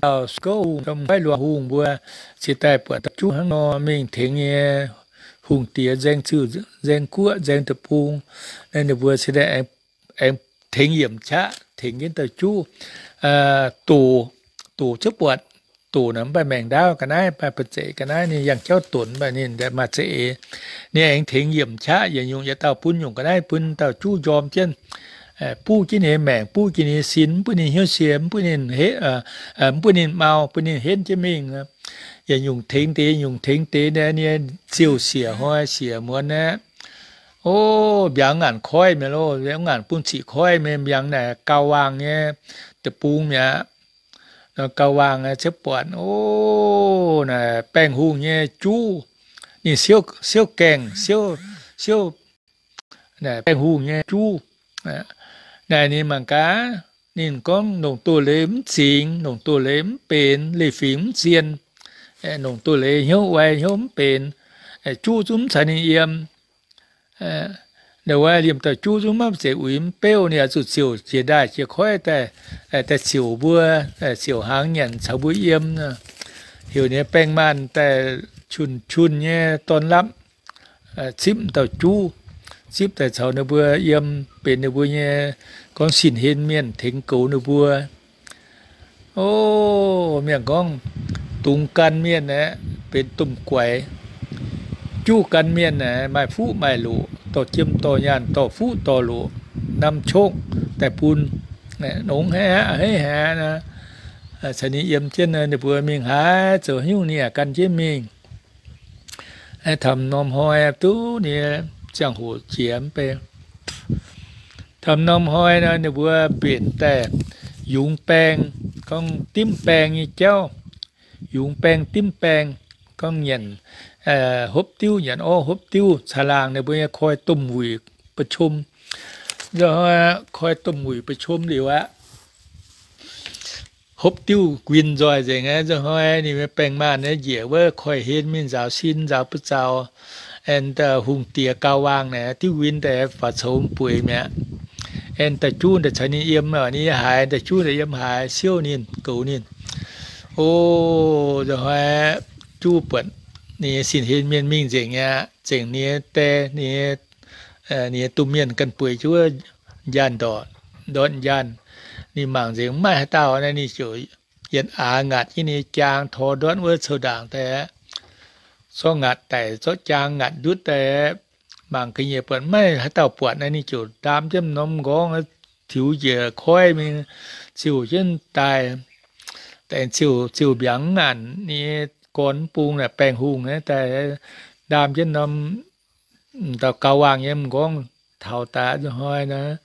Dauh sueih gouv hungh, m'hoiv luangh hungh mbuo cingx daaih buatc dauh juv hnangv nor mingh tengx nyei hungh diex nzaeng ziuh, nzaeng guoqv, nzaeng deic-bung. Naaiv ninh mbuo cingx daaih aengx tengx yiemc qaqv, tengx jienv dauh juv. Doqc, doqc ziouc buatc, doqc naaic mv baac maengc ndaauv ga'naaiv, mv baac ba'zeic ga'naaiv, ninh yangh jauv donx, mv baac ninh maaih za'eix. Ninh aengx tengx yiemc qaqv, yietc nyungc yietc dauh bun nyungc ga'naaiv bun dauh juv njorm jienv, buv jienv ninh nyei maengc, buv jienv ninh nyei sin, mv bun ninh hnyouv sie, mv bun ninh, mv bun ninh mau, bun ninh henv jienv mingh. Yietc nyungc tengx deix, nyungc tengx deix, ninh nyei ziouc siec hnoi siec muonz aqv. O, mbiaangx ngaanc koiv mi'aqv loh, mbiaangx ngaanc bun ziqc koiv mingh, mbiaangx naaic gauh waangh nyei deic-bung mi'aqv. Gauh waangh ziouc buatc, o, naaic baengh hungh nyei juv, ninh siouv, siouv gaengh, siouv, siouv, naaic baengh hungh nyei juv. Naaic ninh mangc gaax, ninh gorngv longc doz-leiz mv zingx, longc doz-leiz mv benx, leiz-fingx mv zien, longc doz-leiz hnyouv wai hnyouv mv benx, juv zungv mv caux ninh yiem. Ndau wuov liemh dauh juv zungv maiv zeiz uix mv beuv, ninh oix zuqc ziouc jiex ndaaih jiex koiv daaih, daaih ziouc mbuo, ziouc hnaangx nyanc caux mbuo yiem. Heuc ninh baeng maanh daaih qun-qun nyei dorn lapv cipv dauh juv. zipv daaih caux ninh mbuo yiem, benx ninh mbuo nyei gorngv sin-hlen mienh tengx goux ninh mbuo. O, mienh gorngv, dungz gan mienh aeqv, benx domh guaix. Juv gan mienh aeqv, maaih fuqv maaih loqc, dorh jiem dorh nyaanh, dorh fuqv dorh loqc, namx qokv daaih bun. Nongx haiv aqv, haiv haiv aqv. Caux ninh yiem jienv, ninh mbuo mingh haaix zoux haaix nyungc ninh yaac gan jienv mingh. Taux norm hnoi duqv ninh ziangh hoc jiex mv bei. Taux norm hnoi nor, ninh mbuo mbenc daaih yungz baeng, gorngv dimv baeng nyei jauv. Yungz baeng dimv baeng, gorngv nyanc hopv diuv, nyanc orv hopv diuv, caangh laangh ninh mbuo nyei koi domh wuic ba'qom. Nzunc hnoi koi domh wuic ba'qom liuz aqv, hopv diuv nquin nzoih nzengc aqv. Nzunc hnoi ninh mbuo baeng maanh njiec wuov koiv-hlen mingh nzaaux sin nzaaux buoz zaux. Aengx hungh diex gauh waangh naaic diuv nquin daaih faaux coux bueix mi'aqv. Aengx daaih juv daaih caux ninh yiem, ninh haiz daaih juv daaih yiem haaix siouv ninh, goux ninh. O, nzunc hnoi juv buatc ninh nyei sin-hlen mienh mingh nzengc aqv, zengc ninh nyei die, ninh nyei, ninh nyei domh mienh ganh bueix juov njaanh ndorqc, ndortv njaanh. Ninh mangc nzengc mv maaih haaix dauh naaiv, ninh ziouc yietc aax ngaatc jienv ninh nyei jaang tor ndortv wuov cou-ndaangc daaih aqv. Zorqv ngaatc daic, zorqv jaang ngaatc ndutv daaih aqv. Mangc ga'nyiec buatc mv maaih haaix dauh buatc naaiv, ninh ziouc ndaam jienv norm nqorngv tiux njiec koiv mingh, ziouc jienv daaih, daaih ziouc, ziouc mbiaangx naanc ninh nyei gorn mv bung naaic, baengh hungh naaiv daaih ndaam jienv norm dauh gauh waangh nyei m'nqorngv taux daaih nzunc hnoi naaic,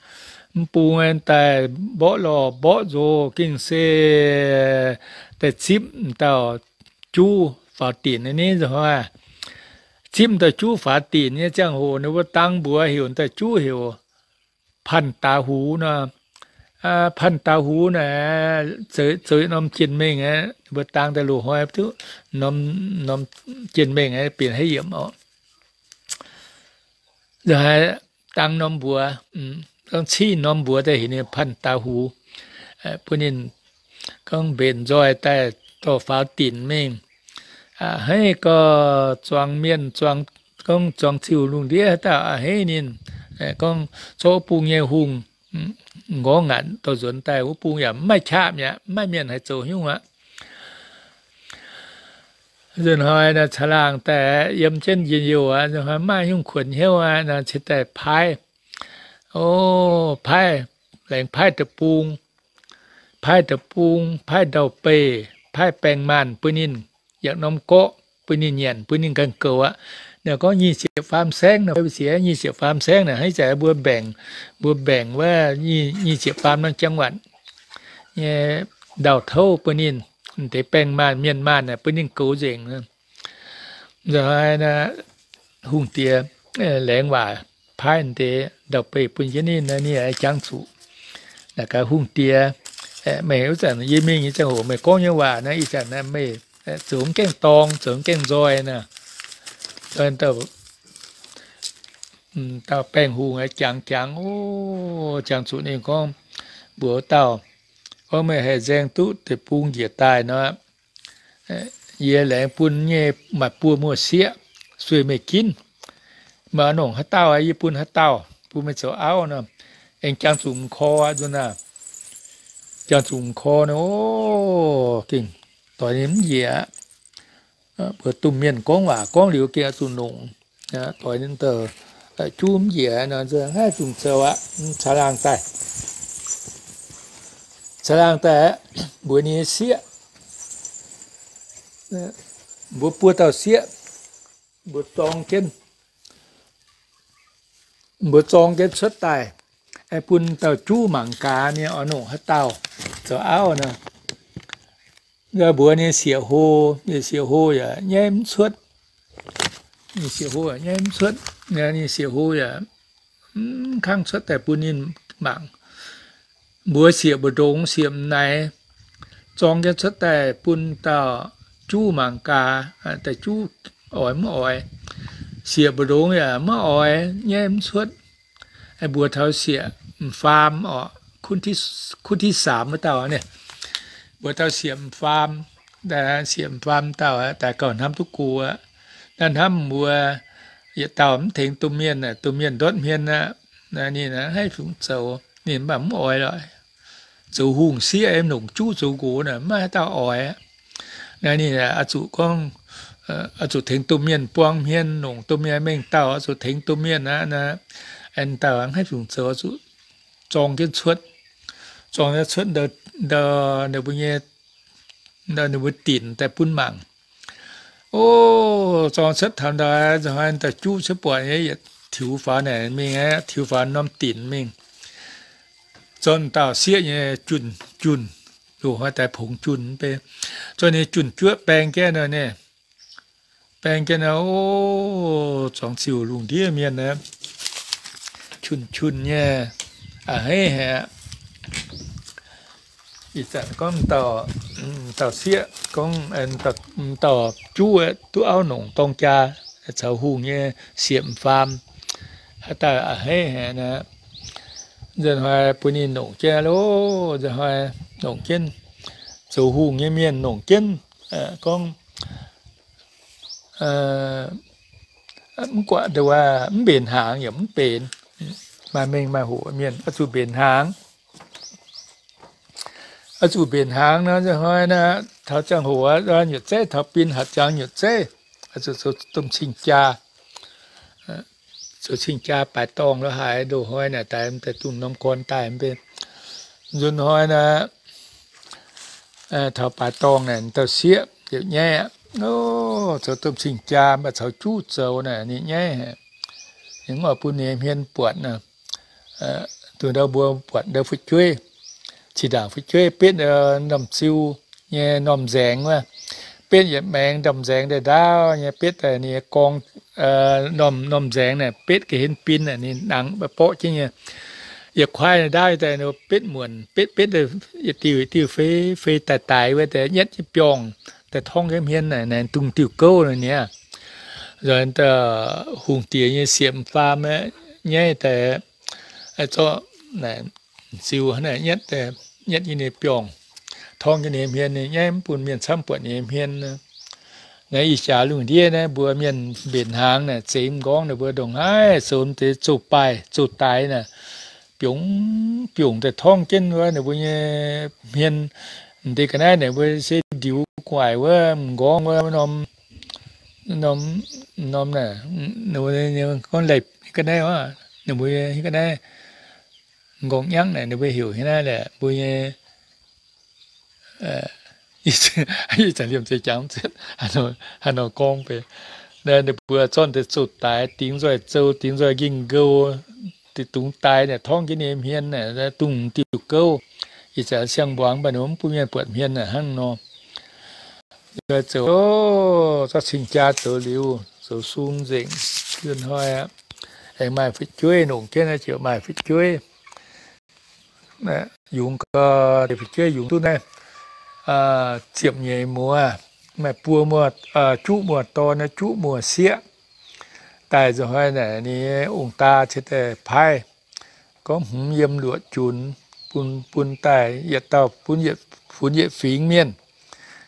mv bung daaih mborqv lorh mborqv nzox gengh se daaih zipv dauh juv faaux dinc naaiv nzunc hnoi. Zipv dauh juv faaux dinc nyei ziangh hoc ninh mbuo dang mbuox heuc dauh juv heuc Panh Daax Hux nor. Panh Daax Hux naaic zoux, zoux norm jien-mengh aqv, ninh mbuo dang daaih loz-hnoi duqv norm, norm jien-mengh aqv, benx haaix yiemc orqc. Nzunc haaix dang norm mbuox, gorngv cingv norm mbuox daaih heuc ninh Panh Daax Hux. Bun ninh gorngv mbenc nzoih daaih dorh faaux dinc mingh. A'hneiv gorx zuangx mienh, zuangx, gorngv zuangx ziuh lungh ndiev haaix dauh a'hneiv ninh, gorngv zorqv wuov bung nyei hungh m'nqorngv ngaatc dorh nzuonx daaih, wuov bung yaac mv maaih qaqv mi'aqv, mv maaih mienh haih zoux nyungc aqv. Nzunc hnoi naaic caangh laangh daaih yiem jienv njien-youh aqv, nzunc hnoi mv maaih nyungc kuonx hnyouv aqv, naaic cingx daaih paaiv. O, paaiv, laengz paaiv deic-bung, paaiv deic-bung, paaiv ndau-beih, paaiv baeng maanh bun ninh, yaac norm gorqv bun ninh nyanc, bun ninh ganh goux aqv. Ninh gorngv nyic ziepc faam saengv nor, nyic ziepc faam saengv naaic, hnangv ih zanc mbuo mbaengc, mbuo mbaengc wuov nyic ziepc faam norm จังหวัด nyei ndau-touv bun ninh, deix baeng maanh, mienh maanh naaic bun ninh goux nzengc. Nzunc hnoi naaic, hungh diex laengz waac paaiv deix ndau-beih bun jienv ninh, ninh jangx zuqc. Naaic gaax hungh diex, meih wuov zanc yie mingh nyei ziangh hoc meih gorngv nyei waac naaic, ih zanc naaic meih zoux mv gaengh dorng, zoux mv gaengh nzoih naaic. Dauh baengh hungh jangx jangx, o, jangx zuqc ninh gorngv, mbuox dauh, gorngv meih haih nzaeng duqv deic-bung njiec daaih nor, yie laengz bun nyei maaih buo muoz-sieqv sueih meih ginv. Meih oix longc haaix dauh, yie bun haaix dauh, bun meih zoux auv nor. Aengx jangx zuqc m'korv aqv nzunc naaic. Jangx zuqc m'korv nor, o, gengh doix ninh mv njiec aqv. Mbuo domh mienh gorngv waac gorngv liuz gengh oix zuqc longc. Doix ninh juv mv njiec nor, haih zungh zoux aqv. Caangh laangh daaih, caangh laangh daaih mbuox ninh nyei sieqv, mbuo buo dauh sieqv, mbuo zorng jienv, mbuo zorng jienv cuotv daaih, bun dauh juv mangc gaax ninh oix longc haaix dauh zoux auv nor. Mbuox ninh sieqv hlo, ninh sieqv hlo yaac nyaiv mv cuotv. Ninh sieqv hlo yaac nyaiv mv cuotv. Ninh sieqv hlo yaac mv kangv cuotv daaih bun ninh mangc. Mbuox sieqv mbu'ndongx, sieqv m'naaic, zorng jienv cuotv daaih bun dauh juv mangc gaax, dauh juv oix mv oix. Sieqv mbu'ndongx yaac mv oix, nyaiv mv cuotv. Mbuox taux sieqv m'faam orqc, คนที่สาม wuov dauh, mbuox taux sieqv m'faam, sieqv m'faam dauh daaih gauh hnamv duqv go aqv. Naaiv hnamv mbuo yietc dauh mv tengx domh mienh, domh mienh ndortv hmien aqv. Ninh haiv fungc zoux, ninh mv baac mv oix lorqc. Zoux hungh sieqv, nongc juv zoux nqox naaic, maiv haaix dauh oix. Naaiv ninh oix zuqc gorngv, oix zuqc tengx domh mienh buang hmien, nongc domh mienh mengh dauh, oix zuqc tengx domh mienh aqv. Naaiv, aengx dauh haiv fungc zoux, oix zuqc zorng jienv cuotv, zorng jienv cuotv ndau, ndau ninh mbuo nyei, ndau ninh mbuo dinc daaih bun mangc. O, zorng cuotv taux ndau, nzunc hnoi dauh juv cuotv buatc nyei, yietc tiux faaux naaic mingh aqv, tiux faaux norm dinc mingh. Zorqv dauh sieqv nyei junh, junh, loz-hnoi daaih pongx junh mv bei. Zorqv ninh junh juoqv baeng jienv nor, baeng jienv nor, o, zuangx ziouc lungh ndiev mienh aqv, junh junh nyei, a'hneiv haic. Ih zanc gorngv dauh, dauh sieqv gorngv, dauh juv duqv auv nongc dorng jaa, caux hungh nyei siepv-faam, haaix dauh a'hneiv haic naaic. Nzunc hnoi bun ninh nongc jienv loh, nzunc hnoi nongc jienv, zoux hungh nyei mienh nongc jienv, gorngv mv guaatv nduov, mv mbenc hnaangx yaac mv benx. Maaih mengh maaih hoc mienh oix zuqc mbenc hnaangx. Oix zuqc mbenc hnaangx nor, nzunc hnoi naaic, taux ziangh hoc nyutc zeiv, taux bin hatc jangx nyutc zeiv, oix zuqc zoux domh cing-jaa, zoux cing-jaa baaix dorngh lorqc haaix, loz-hnoi naaic daaih, daaih dungx norm gorn daaih mv bei. Nzunc hnoi naaic, taux baaix dorngh naaic, dauh sieqv liouc nyaiv aqv. O, zoux domh cing-jaa mv baac caux juv zoux naaic ninh nyaiv haic. Ninh mv oix bun ninh nyei hmien buatc nor. Dongh ndau mbuo buatc ndau fu'jueiv, zinh ndaangc fu'jueiv betv ndorm-ziu nyei normh nzaengx wuov, betv yietc maengx ndorm nzaengx ndaaih ndaauv nyei, betv daaih ninh nyei gorngv normh, normh nzaengx naaic betv ga'hlen bin naaic, ninh nangx mv baac borqv jienv nyei. Yietc kuaaiv ndaauv daaih nor betv muonc, betv betv yietc diuh diuh fei fei daic daic wuov deix nyetv jienv biorngh daaih torngv jienv hmien naaic, naaic dungh diuh gouv naaic niaa. Nzoih hungh diex nyei siepv-faam nyaiv daaih, zorqv naaic ziux hnangv naaic nyetv, nyetv nyei biorngh, torngv jienv ninh nyei hmien, nyaiv mv bun mienh camv buatc ninh nyei hmien. Naaiv ih jaax lungh ndiev naaiv mbuo mienh mbenc hnaangx naaic, zeix m'nqorngv naaic mbuo ndongc haaix zoux deix zoux baaih zoux daix naaic, biongc biongc daaih torngv jienv wuov ninh mbuo nyei hmien. M'deix ga'naaiv naaic mbuo se ndiux gu'nguaaic wuov m'nqorngv wuov norm, norm, norm naaic, ninh mbuo gorngv laih ga'naaiv, ninh mbuo ga'naaiv m'nqorngv nyangv naaic, ninh mbuo heuc hnangv naaiv leh mbuo nyei, ih zanc liemh zeih jangx zietv haaix nor gorngv beiv. Ninh mbuo zorqv deix zoux daix, dingx nzoih zoux, dingx nzoih nqingh nqou, deix dungx daix naaic torngv jienv ninh hmien naaic, dungh diuh gouv. Ih zanc siang-mbuangz mv baac ninh mbuo mv bun mienh buatc hmien naaic hnangv nor. Zoux, zorqv cing-jaa zoux liuz, zoux sung nzengc, yunh hnoi aqv. Aengx maaih fu'jueiv nongc jienv naaiv ziouc maaih fu'jueiv. Yungz gau, fu'jueiv yungz duqv naaiv ziepc nyeic muoz, maaih buo muoz, juqv muoz dorn, juqv muoz sieqv. Daaih nzunc hnoi naaic ninh ong-daa cingx daaih paaiv gorngv hmz yiem luoqc junx bun, bun daaih yietc dauh bun yietc, funx yietc fingx mienh,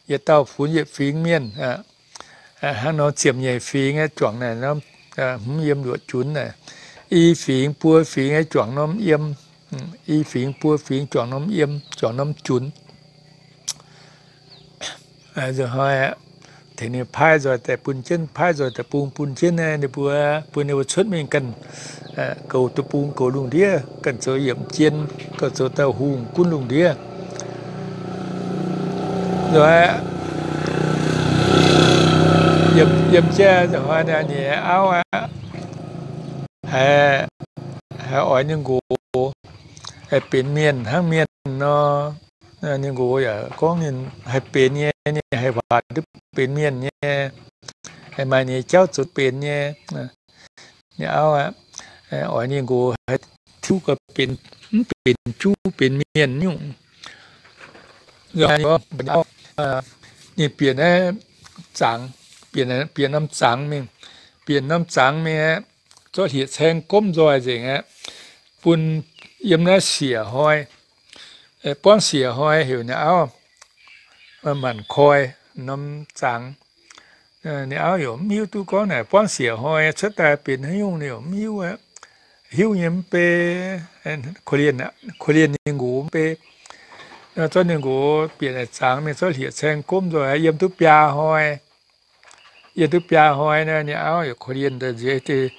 yietc dauh funx yietc fingx mienh. Hnangv nor ziepc nyeic fingx juangc naaic norm, hmz yiem luoqc junx naaic, i fingx buo fingx juangc norm yiem, i fingx buo fingx juangc norm yiem, juangc norm junx. Nzunc hnoi tengx ninh paaiv nzoih daaih bun jienv, paaiv nzoih daaih bun, bun jienv naaiv ninh mbuo, bun ninh mbuo cuotv mingh ganh goux deic-bung goux lungh ndiev, ganh zoux yiemc jien, ganh zoux dauh hungh gunv lungh ndiev. Nzunc yiem, yiem jienv nzunc hnoi naaic ninh auv aqv, haiz, haiz oix ninh nqox benx mienh hnangv mienh nor. Ninh nqox yaac gorngv ninh haih benx nyei, ninh haih waac duqv benx mienh nyei, haih maaih ninh nyei jauv zoux benx nyei. Ninh auv aqv, oix ninh nqox haih tiuv gau benx, mv benx juv benx mienh nyungc. Ninh bieqc naaiv zangx, bieqc, bieqc norm zangx mingh, bieqc norm zangx mingh aqv, zorqv hlieqv-caeng gomv nzoih nzengc aqv, bun yiem naaiv siec hnoi, buangv siec hnoi heuc ninh auv manc koi norm zangx. ninh auv yaac mv hiuv duqv gorngv naaic buangv siec hnoi cuotv daaih benx haaix nyungc ninh yaac mv hiuv aqv. Hiuv nyei mv bei, korv-lienh, korv-lienh nyei nqox mv bei. Zorqv ninh nqox bieqc naaic zangx mingh zorqv hlieqv-caeng gomv nzoih yiem duqv biaa hnoi. Yiem duqv biaa hnoi naaic ninh auv yaac korv-lienh daaih nziex deix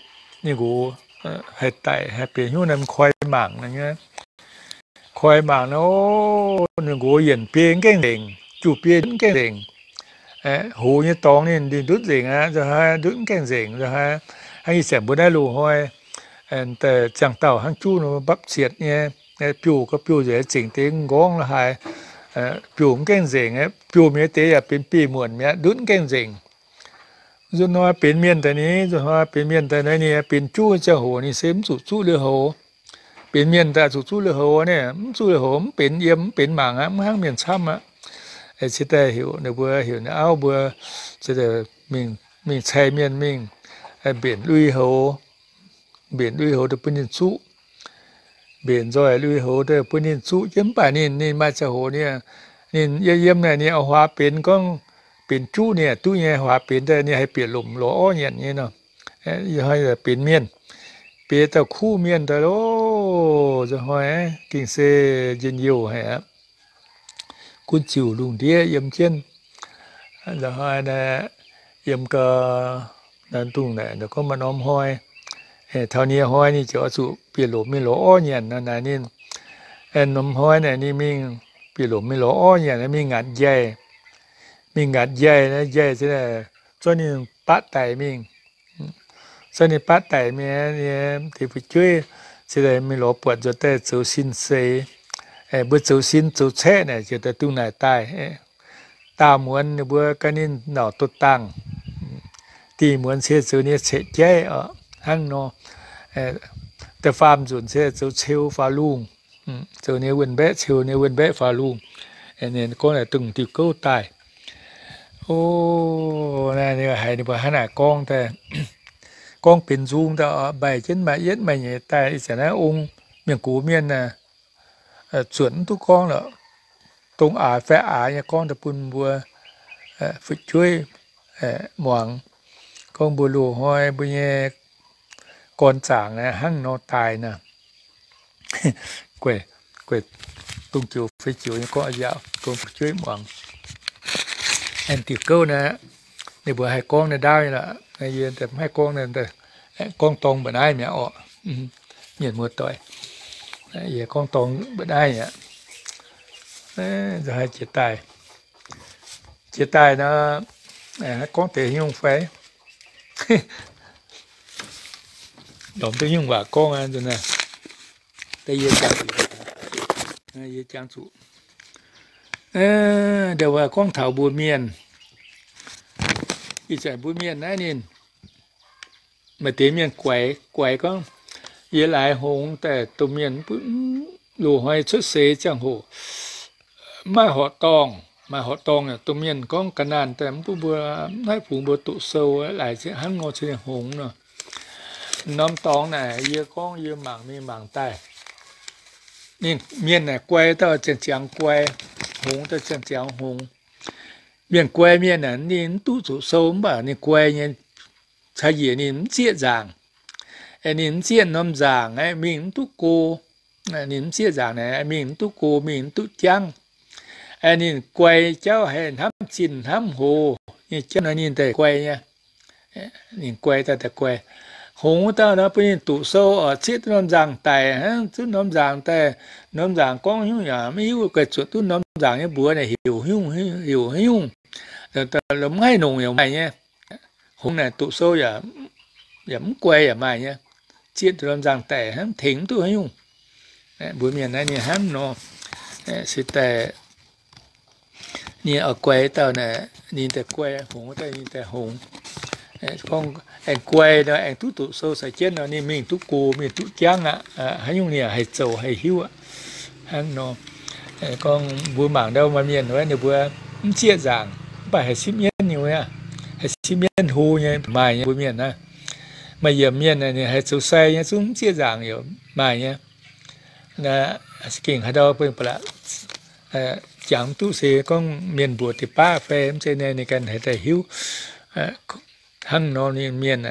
ninh nqox haih daic haih benx hnyouv naaiv koi mangc naaiv nyei. Koi mangc nor, ninh nqox yienc biei mv gaengh nzengc, juv biei mv gaengh nzengc. Hoz nyei dorngx ninh ndutv nzengc aqv, nzunc hnoi ndutv mv gaengh nzengc, nzunc hnoi hnangv ih zanc mbuo naaiv loz-hnoi daaih ziangh dauh hnangv juv nor mbapv zietc nyei, biouv gau biouv nzengc, zengc deix m'nqorngv la'haaix, biouv mv gaengh nzengc, biouv mienh deix yaac benx biei muonc mi'aqv, ndutv mv gaengh nzengc. Nzunc hnoi benx mienh daaih ni, nzunc hnoi benx mienh daaih naaiv ni, benx juv ziangh hoc ninh se mv zuqc zuqv lui-houx. Benx mienh daaih zuqc zuqv lui-houx ni, mv zuqv lui-houx mv benx yiem mv benx mangc aqv, mv hnangv mienh camv aqv. Cingx daaih heuc ninh mbuo, heuc ninh auv mbuo, cingx daaih mingh, mingh cai mienh mingh mbenc lui-houx, mbenc lui-houx daaih bun ninh zuqv. Mbenc nzoih lui-houx daaih bun ninh zuqv jienv, mv baac ninh, ninh maaih ziangh hoc ninh, ninh yiem yiem naaic ninh oix huaax benx gorngv benx juv ninh duqv nyei, huaax benx daaih ninh haih bieqc lomc lorz orv nyanc nyei nor. Benx mienh, benx dauh kuv mienh daaih loh, nzunc hnoi gengh se njien-youh haic aqv. Gunv ziouc lungh ndiev yiem jienv. Nzunc hnoi naaiv yiem gau, naaiv dungh naaic gorngv maaih norm hnoi, taux nie hnoi ninh ziouc oix zuqc bieqc lomc mingh lorz orv nyanc nor naaic ninh, norm hnoi naaic ninh mingh bieqc lomc mingh lorz orv nyanc, mingh ngaatc njaih. Mingh ngaatc njaih, njaih se zorqv ninh baqv daic mingh. Zorqv ninh baqv daic mingh, deix fu'jueiv se mingh lorz buatc nzuonx daaih zoux sin seix. Mbuo zoux sin zoux caeqv naaic ziouc daaih dungh naaic daaih. Daauh muonz ninh mbuo gan ninh nauc douz dangh. Da'nyeic muonz se zoux ninh nyei caeqv jaiv oc, hnangv nor. Da'faam nzunc se zoux ceu faaux lungh, zoux ninh nyei wuonh mbaeqv, ceu ninh nyei wuonh mbaeqv faaux lungh. Ninh gorngv naaic dongh diuh gouv daaih. O, naaiv ninh haiz ninh mbuo hnangv naaic gorngv daaih, gorngv benx nzung daaih oc, mbaih jienv maaih yietv maaih nyeic daaih. Ih zanc naaiv ong mienh gox mienh aah, zuotc mv duqv gorngv lorqc. Dongh aax fai aax nyei gorngv daaih bun mbuo fu'jueiv muangx. Gorngv mbuo loz-hnoi mbuo nyei gorn zaangc hnangv nor daaih nor. Guei, guei, dongh joux fei joux nyei gorngv a'nziaauc dongh fu'jueiv muangx. Aengx diuc gouv naaiv, ninh mbuo haih gorngv naaiv ndaauv nyei lorqc. Yie mv haih gorngv, gorngv dorng mba'naaiv mi'aqv orqc. Mienh muoz-doic, yie gorngv dorng mba'naaiv mi'aqv. Nzunc haaix jiex daaih, jiex daaih nor, gorngv deix nyungc fai? Lorz duqv nyungc waac gorngv aqv. Yie jangx zuqc, yie jangx zuqc. Ndau wuov gorngv taux mbuo mienh, ih zanc mbuo mienh naaiv ninh maaih deix mienh guaix, guaix gorngv, yie laaix hngongx daaih domh mienh mv bun, loz-hnoi cuotv seix ziangh hoc maiv horqc dorngh, maaih horqc dorngh yaac domh mienh gorngv ga'naanh daaih mv bun mbuo, maiv bungx mbuo doqc sou, laaix hnangv nor cingx hngongx nor. Norm dorngx naaic yie gorngv yie mangc mingh mangc daaih, ninh mienh naaic guai dauh ziangh ziangx guai, hngongx dauh ziangh ziangx hngongx. Mienh guai mienh aah, ninh mv duqv zuqc sou mv baac ninh guai nyei caux njiec ninh mv zieqv nzaangc. Ninh mv zieqv norm nzaangc aeqv, mingh mv duqv go. Ninh mv zieqv nzaangc naaic, mingh mv duqv go, mingh mv duqv jangv. Ninh guai jauv haih hnamv zinh hnamv hoz nyei jauv nor ninh daaih guai nyei. Ninh guai daaih, daaih guai. Hngongx wuov dauh nor bun ninh doqc sou oc, zieqv duqv norm nzaangc daic hnangv, zunv norm nzaangc daaih, norm nzaangc gorngv haaix nyungc yaac maiv hiuv, guai zuotc duqv norm nzaangc nyei mbuox naaic heuc haaix nyungc, heuc haaix nyungc, mv haih nongc yaac maaih nyei. Hngongx naaic doqc sou yaac mv guai yaac maaih nyei. Zieqv duqv norm nzaangc daic hnangv, tengx mv duqv haaix nyungc. Mbuo mienh naaiv ninh hnamv nor, se daaih ninh oix guai dauh naaic, ninh daaih guai, hngongx wuov dauh ninh daaih hngongx. Gorngv aengx guai nor, aengx duqv doqc sou caux jienv nor, ninh mingh duqv go, mingh duqv jangv aqv. Haaix nyungc ninh haih zoux haih hiuv aqv. Hnangv nor, gorngv mbuo mangc ndau maaih mienh wuov, ninh mbuo mv zieqv nzaangc, mv baac haih sipv mienv nyei wuov, haih sipv mienv hlo nyei maaih nyei mbuo mienh naaiv. Maaih yiemc mienh ninh haih zoux sai nyei zungv mv zieqv nzaangc yaac maaih nyei. Gengh haaix ndau bun ba'laqc jangx mv duqv se gorngv mienh mbuox deix baav fai mv zeiz naaiv ninh ganh haih daaih hiuv. Hnangv nor ninh mienh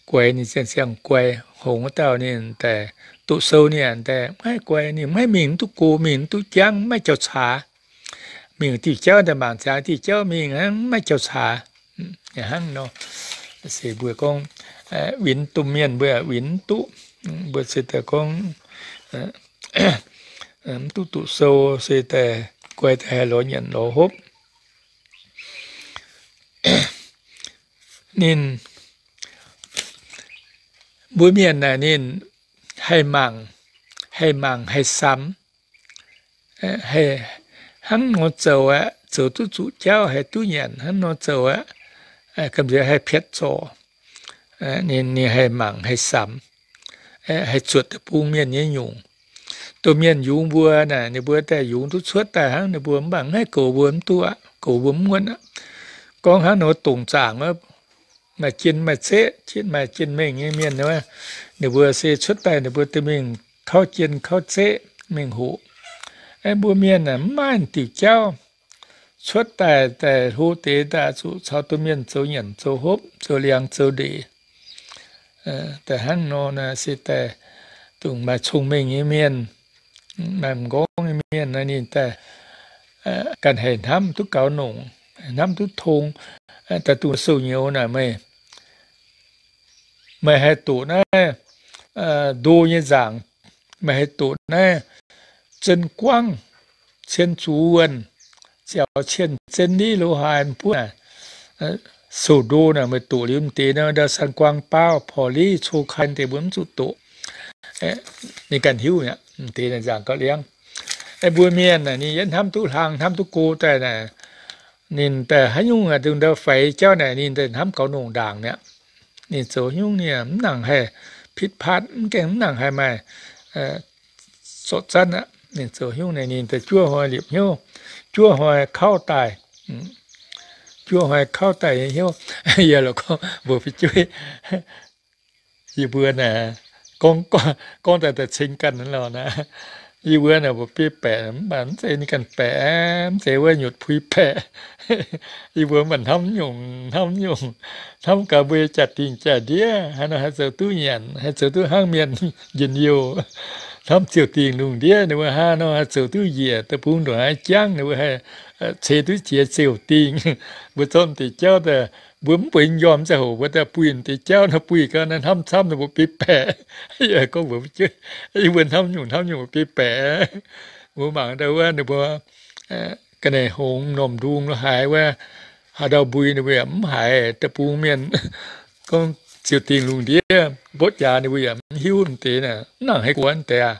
guaix ninh ziangh ziangh guaix, hngongx wuov dauh ninh daaih doqc sou ninh daaih maiv guaix, ninh maiv mingh mv duqv go, mingh mv duqv jangv, maiv jauv-caax. Mingh diuh jauv daaih mangc ziangx diuh jauv mingh hnangv, maiv jauv-caax. Hnangv nor se mbuo gorngv winx domh mienh mbuo winx mv duqv. Mbuo se daaih gorngv mv duqv doqc sou se daaih guaix daaih haih lorz nyanc lorz hopv. Ninh mbuo mienh naaic ninh haih mangc, haih mangc haih samx, hnangv nor zoux aqv, zoux duqv zuqc jauv haih duqv nyanc hnangv nor zoux aqv, gamh nziex haih piatv zorc. Ninh, ninh haih mangc haih samx, haih zuotc deic-bung mienh nyei nyungc. Domh mienh yungz mbuo naaic ninh mbuo daaih yungz duqv cuotv daaih hnangv ninh mbuo mv baac mv haih goux mbuo mv duqv aqv, goux mbuo mv muonv aqv. Gorngv hnangv nor dongc zaangc wuov, maaih jien maaih zeqv, maaih jien mengh nyei mienh, ninh mbuo se cuotv daaih ninh mbuo daaih mingh kauv jien kauv zeqv mingh hoqc. Mbuo mienh mv maaih diuc jauv, cuotv daaih daaih hlo deix daaih zuqc caux domh mienh zoux nyanc zoux hopv, zoux liangx zoux ndeic. Daaih hnangv nor naaic se daaih dongh maaih cong-mengh nyei mienh, maaih m'nqorngv nyei mienh naaic ninh daaih ganh haih hnamv duqv gaux nongc, hnamv duqv tong. Daaih dongh sou-nyouz naaic meih, meih haih doqc naaiv ndo nyei nzaangc, meih haih doqc naaiv 真光, 千祖问, 脚欠真理 lo haaix buov naaic, sou-ndo naaic meih doqc liuz m'deix nor ndau 三光包, 宝力, 抽开 deix mbuo mv zuqc doqc. Ninh ganh hiuv aqv, m'deix naaic nzaangc gauh liangv. Mbuo mienh naaic ninh yietv hnamv duqv hlang hnamv duqv go daaih naaic, ninh daaih haaix nyungc dongh ndau faix jauv naaic ninh daaih hnamv gaux nongc ndaangc mi'aqv. Ninh zoux haaix nyungc ninh mv nangc haih ผิดพลาด, mv gaengh mv nangc haih maaih zorqv zanv aqv. Ninh zoux haaix nyungc naaic ninh daaih juov hnoi liepc hnyouv, juov hnoi kauv daaih, juov hnoi kauv daaih nyei hnyouv. Yie lorqc gorngv mbuox fu'jueiv, yie mbuo naaic, gorngv, gorngv daaih daaih ceng ganh lorqc naaic. Yie mbuo naaic mbuox biei baeqc mv baac mv zeiz ninh ganh baeqc, mv zeiz wuov nyutc puix baeqc. Yie mbuo mv baac hnamv nyungc, hnamv nyungc, hnamv gaax mbuo nyei jaa-dingh jaa-ndiev haaix nor haih zoux duqv nyanc, haih zoux duqv hnangv mienh njien-youh. Hnamv ziouc dingh lungh ndiev ninh mbuo haaix nor haih zoux duqv njiec deic-bung ndongc haaix jangv ninh mbuo haih ceix duqv jiex ziouc dingh. Mbuo zorqv m'deix jauv daaih, mbuo mv bueix m'njormh ziangh hoc mbuo daaih buih m'deix jauv nor, buih gau naaiv hnamv camv ninh mbuo biei baeqc. Yie gorngv mbuox fu'jueiv, yie mbuo hnamv nyungc hnamv nyungc biei baeqc. Mbuo mangc ndau wuov ninh mbuo ga'naaiv hngongx m'normh ndung lo haaix wuov, haaix ndau mbui ninh mbuo yaac mv haiz deic-bung mienh gorngv ziouc dingh lungh ndiev mbotv jaax ninh mbuo yaac mv hiuv m'deix naaic, mv nangc haih gox m'deix aqv.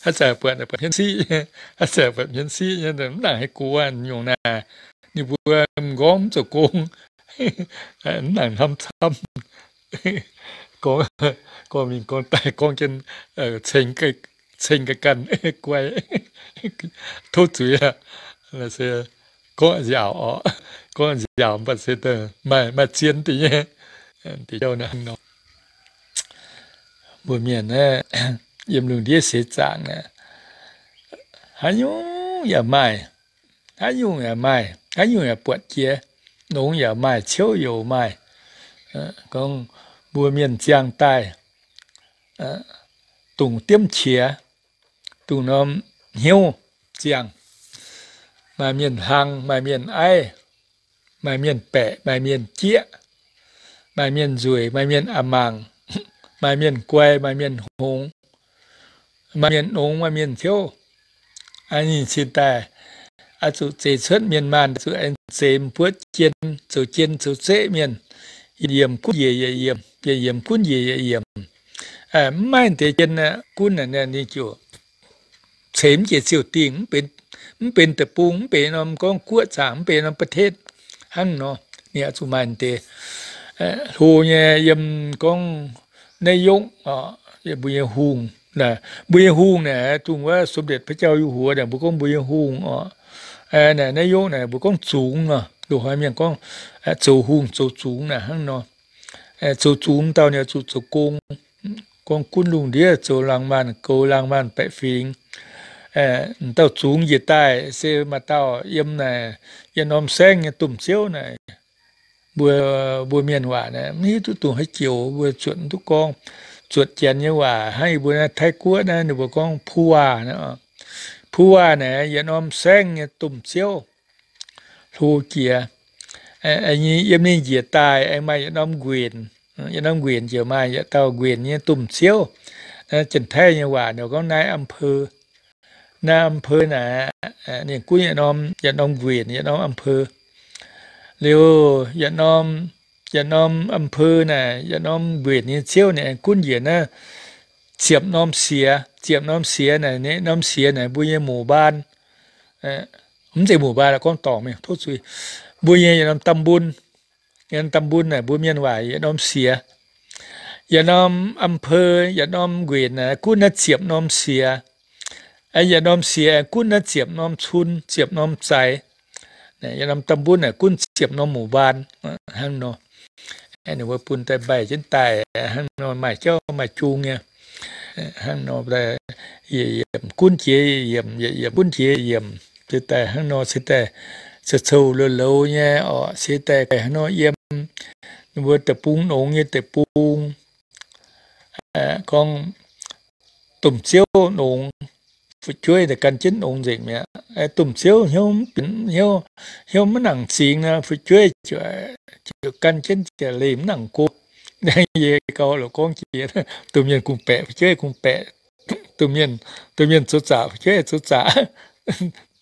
Haaix zanc buatc, buatc hmien siqv, haaix zanc buatc hmien siqv nyei mv nangc haih gox nyungc naaic, ninh mbuo m'nqorngv mv zoux gong, mv nangc hnamv camv. Gorngv, gorngv mingh gorngv daaih gorngv jienv ceng ga'ganh guai, tov zuiz aqv. Se gorngv nziaauc oc, gorngv nziaauc mv baac se maaih, maaih zien deix nyei. Deix jauv naaiv nor, mbuo mienh naaiv yiem lungh ndiev seix zaangc naaiv, haaix nyungc yaac maaih, haaix nyungc yaac maaih, haaix nyungc yaac buatc jiex, nongx yaac maaih, ciouv youc maaih. Gorngv mbuo mienh ziangh daaih dongh diemv qiex, dongh norm hnyouv ziangh, maaih mienh hlang, maaih mienh aiv, maaih mienh baeqc, maaih mienh jieqv, maaih mienh nzueic, maaih mienh a'mangc, maaih mienh guai, maaih mienh hngongx, maaih mienh nongx, maaih mienh ciouv. Ninh cingx daaih oix zuqc zeix cuotv mienh maanh, zuqc aengx zeix m'buoqv jien, zoux jien zoux zeqv mienh, yietc yiemc gunv njiec yietc yiemc, yietc yiemc gunv njiec yietc yiemc. Mv maaih deix jien gunv, ninh ziouc ceix mv jiex ziouc dingh, mv benx deic-bung, mv benx norm gorngv guoqv zaangc, mv benx norm ประเทศ hnangv nor. Ninh oix zuqc maaih deix hlo nyei yiem gorngv naaiv yongv, mbuo nyei hungh, mbuo nyei hungh naaic, dongh wuov สมเด็จพระเจ้าอยู่หัว naaic, mbuo gorngv mbuo nyei hungh oc. Naaiv yongv naaic mbuo gorngv zungx nor, loz-hnoi mienh gorngv zoux hungh zoux zungx naaic hnangv nor. Zoux zungx dauh ninh oix zuqc zoux gong, gorngv gunv lungh ndiev zoux laangz maanh goux laangz maanh baeqc fingx. M'dauh zungx njiec daaih se maaih dauh yiem naaic, yiem norm saengv nyei domh ziouv naaic, mbuo, mbuo mienh waac naaiv mv hiuv duqv dongh haaix joux, mbuo zuotc mv duqv gorngv. Zuotc Janx nyei waac hnangv yie mbuo naaiv Taiv Guoqv naaiv ninh mbuo gorngv ผู้ว่า naaiv. ผู้ว่า naaiv yietc norm saengv nyei domh ziouv hlo jiex. Yiem ninh njiec daaih aengx maaih yietc norm nquenc, yietc norm nquenc ziouc maaih yietc dauh nquenc nyei domh ziouv. Janx-Taiv nyei waac ninh gorngv นายอำเภอ. นายอำเภอ naaic, ninh gunv yietc norm, yietc norm nquenc, yietc norm อำเภอ. Liuz yietc norm, yietc norm อำเภอ naaic, yietc norm nquenc nyei ziouv ninh aengx gunv njiec naaiv ziepc norm siex. Ziepc norm siex naaic, norm siex naaic mbuo nyei หมู่บ้าน. Mv zeiz หมู่บ้าน gorngv dorngc mingh, tov zuiz. Mbuo nyei yietc norm ตำบล, yietc norm ตำบล naaic mbuo mienh waac yietc norm siex. Yietc norm อำเภอ, yietc norm nquenc naaic gunv naaiv ziepc norm siex. Yietc norm siex gunv naaiv ziepc norm cun, ziepc norm zaix. Yietc norm ตำบล naaic gunv ziepc norm หมู่บ้าน hnangv nor. Ninh mbuo bun daaih mbaih jienv daaih hnangv nor, maaih jauv maaih jung nyei. Hnangv nor, yiemc gunv jiex yiemc, yiemc gunv jiex yiemc, se daaih hnangv nor, se daaih cou-cou louz-louz nyei orqc, se daaih hnangv nor yiem ninh mbuo deic-bung nongx nyei deic-bung. Gorngv domh ziouv nongx, fu'jueiv daaih gan jienv nongx nzengc mi'aqv. Domh ziouv hnyouv, hnyouv maiv nangc zingx nor, fu'jueiv ziouc gan jienv ziouc leih mv nangc go. Yie gauh lorqc gorngv jiex, domh mienh kungx-baeqc, fu'jueiv kungx-baeqc, domh mienh, domh mienh zoux zaqc, fu'jueiv zoux zaqc.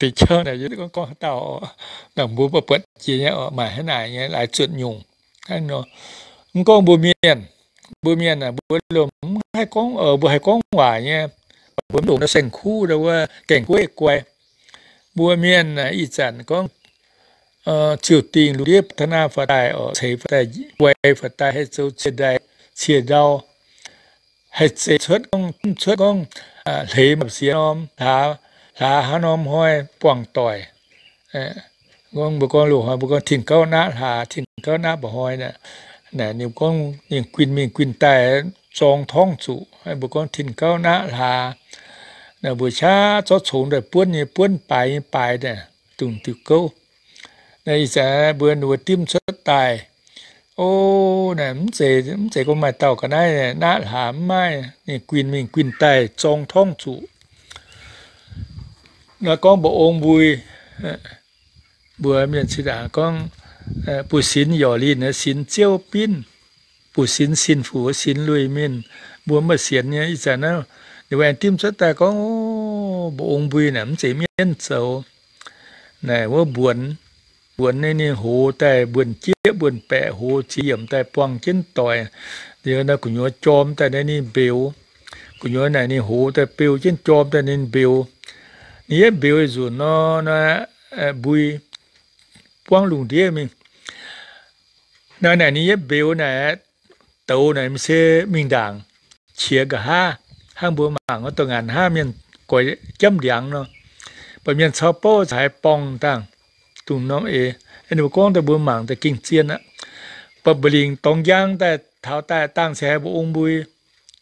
Deix jauv naaic yie gorngv, gorngv haaix dauh, nangc mbuo buatc jiex nyei orqc, maaih hnangv naaic nyei laaix zuotc nyungc. Hnangv nor, mv gorngv mbuo mienh, mbuo mienh aah, mbuo lomh mv haih gorngv, mbuo haih gorngv waac nyei, mbuo mv longc saeng-kuv ndau wuov gaengh gueiv guai. Mbuo mienh aah, ih zanc gorngv ziouc dingh lungh ndiev พัฒนา faaux daaih orqc, ceix faaux daaih, guai faaux daaih, haih zoux cie ndai, cie ndau, haih zeiz cuotv gorngv, cuotv gorngv hleix maaih siex norm, hlaax haaix norm hnoi buangh doic. Gorngv mbuo gorngv loz-hnoi mbuo gorngv tin gauv naqv hlaax, tin gauv naqv mba'hnoi naaic, ninh gorngv ninh guinh mingh guinh daaih zorng torngv zuqc. Mbuo gorngv tin gauv naqv hlaax. Naaic mbuo qaqv zorqv congx daaih buonv nyei buonv, baaix nyei baaix naaic, dungx diuh gouv. Naaiv ih zanc mbuo, mbuo dimv cuotv daaih, o, naaic mv zeiz, mv zeiz gorngv maaih dauh ga'naaiv naqv hlaax mv maaih, ninh guinh mingh guinh daaih zorng torngv zuqc. Naaiv gorngv mba'ong mbui, mbuo mienh cin-ndaangc gorngv, buoz-sinx yorqc linh, sinx ziouv binv, buoz-sinx sin fuc, sinx luih mienh, mbuo mv baac sienx nyei. Ih zanc naaiv ninh mbuo aengx dimv cuotv daaih gorngv, o, mba'ong mbui naaic mv zeiz mienv zoux. Naaic wuov mbuonx, mbuonx naaiv ninh hoz daaih, mbuonx jieqv mbuonx baeqc hoz ziex yiemc daaih buangh jienv doic. Liuz naaiv gu'nyuoz jorm daaih naaiv ninh mbeux. Gu'nyuoz naaic ninh hoz daaih beu jienv jorm daaih ninh mbeux. Ninh yietv mbeux nzunc nor, naaiv mbui buangv lungh ndiev mingh. Naaiv naaic ninh yietv mbeux naaic, douz naaic se mingh ndaangc qiex nqa'haav, hnangv mbuo mangc wuov dongh ngaanc hnangv mienh goix jamv ndiangx nor. Baac mienh cau bouv caux haaix borngh dangh, dungx norm eix. Ninh mbuo gorngv daaih mbuo mangc daaih gengh zien aqv. Baac mba'lingc dorngx njang daaih taux daaih dangh se haiz mba'ong mbui,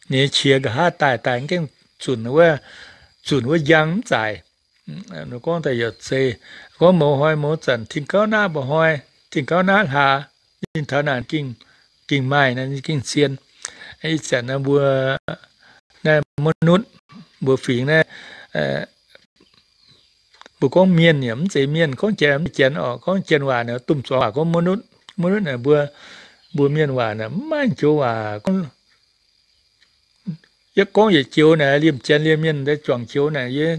ninh qiex nqa'haav daaih daaih gengh zunc wuov, zunc wuov njang mv zaic. Ninh gorngv daaih yaac zeiz, gorngv mouz hnoi mouz zanc tin gauv naqv mba'hnoi, tin gauv naqv hlaax, ninh taux naaic gengh, gengh maaih naaiv, ninh gengh zien. Ih zanc naaiv mbuo, naaiv มนุษย์, mbuo fingx naaiv, mbuo gorngv mienh yaac mv zeiz mienh, gorngv janx mv zeiz janx orqc, gorngv janx waac naaic domh zuangx waac gorngv มนุษย์. มนุษย์ naaic mbuo, mbuo mienh waac naaic mv maaih joux waac gorngv. Yie gorngv yietc joux naaic liemh janx liemh mienh daaih juangc joux naaic yie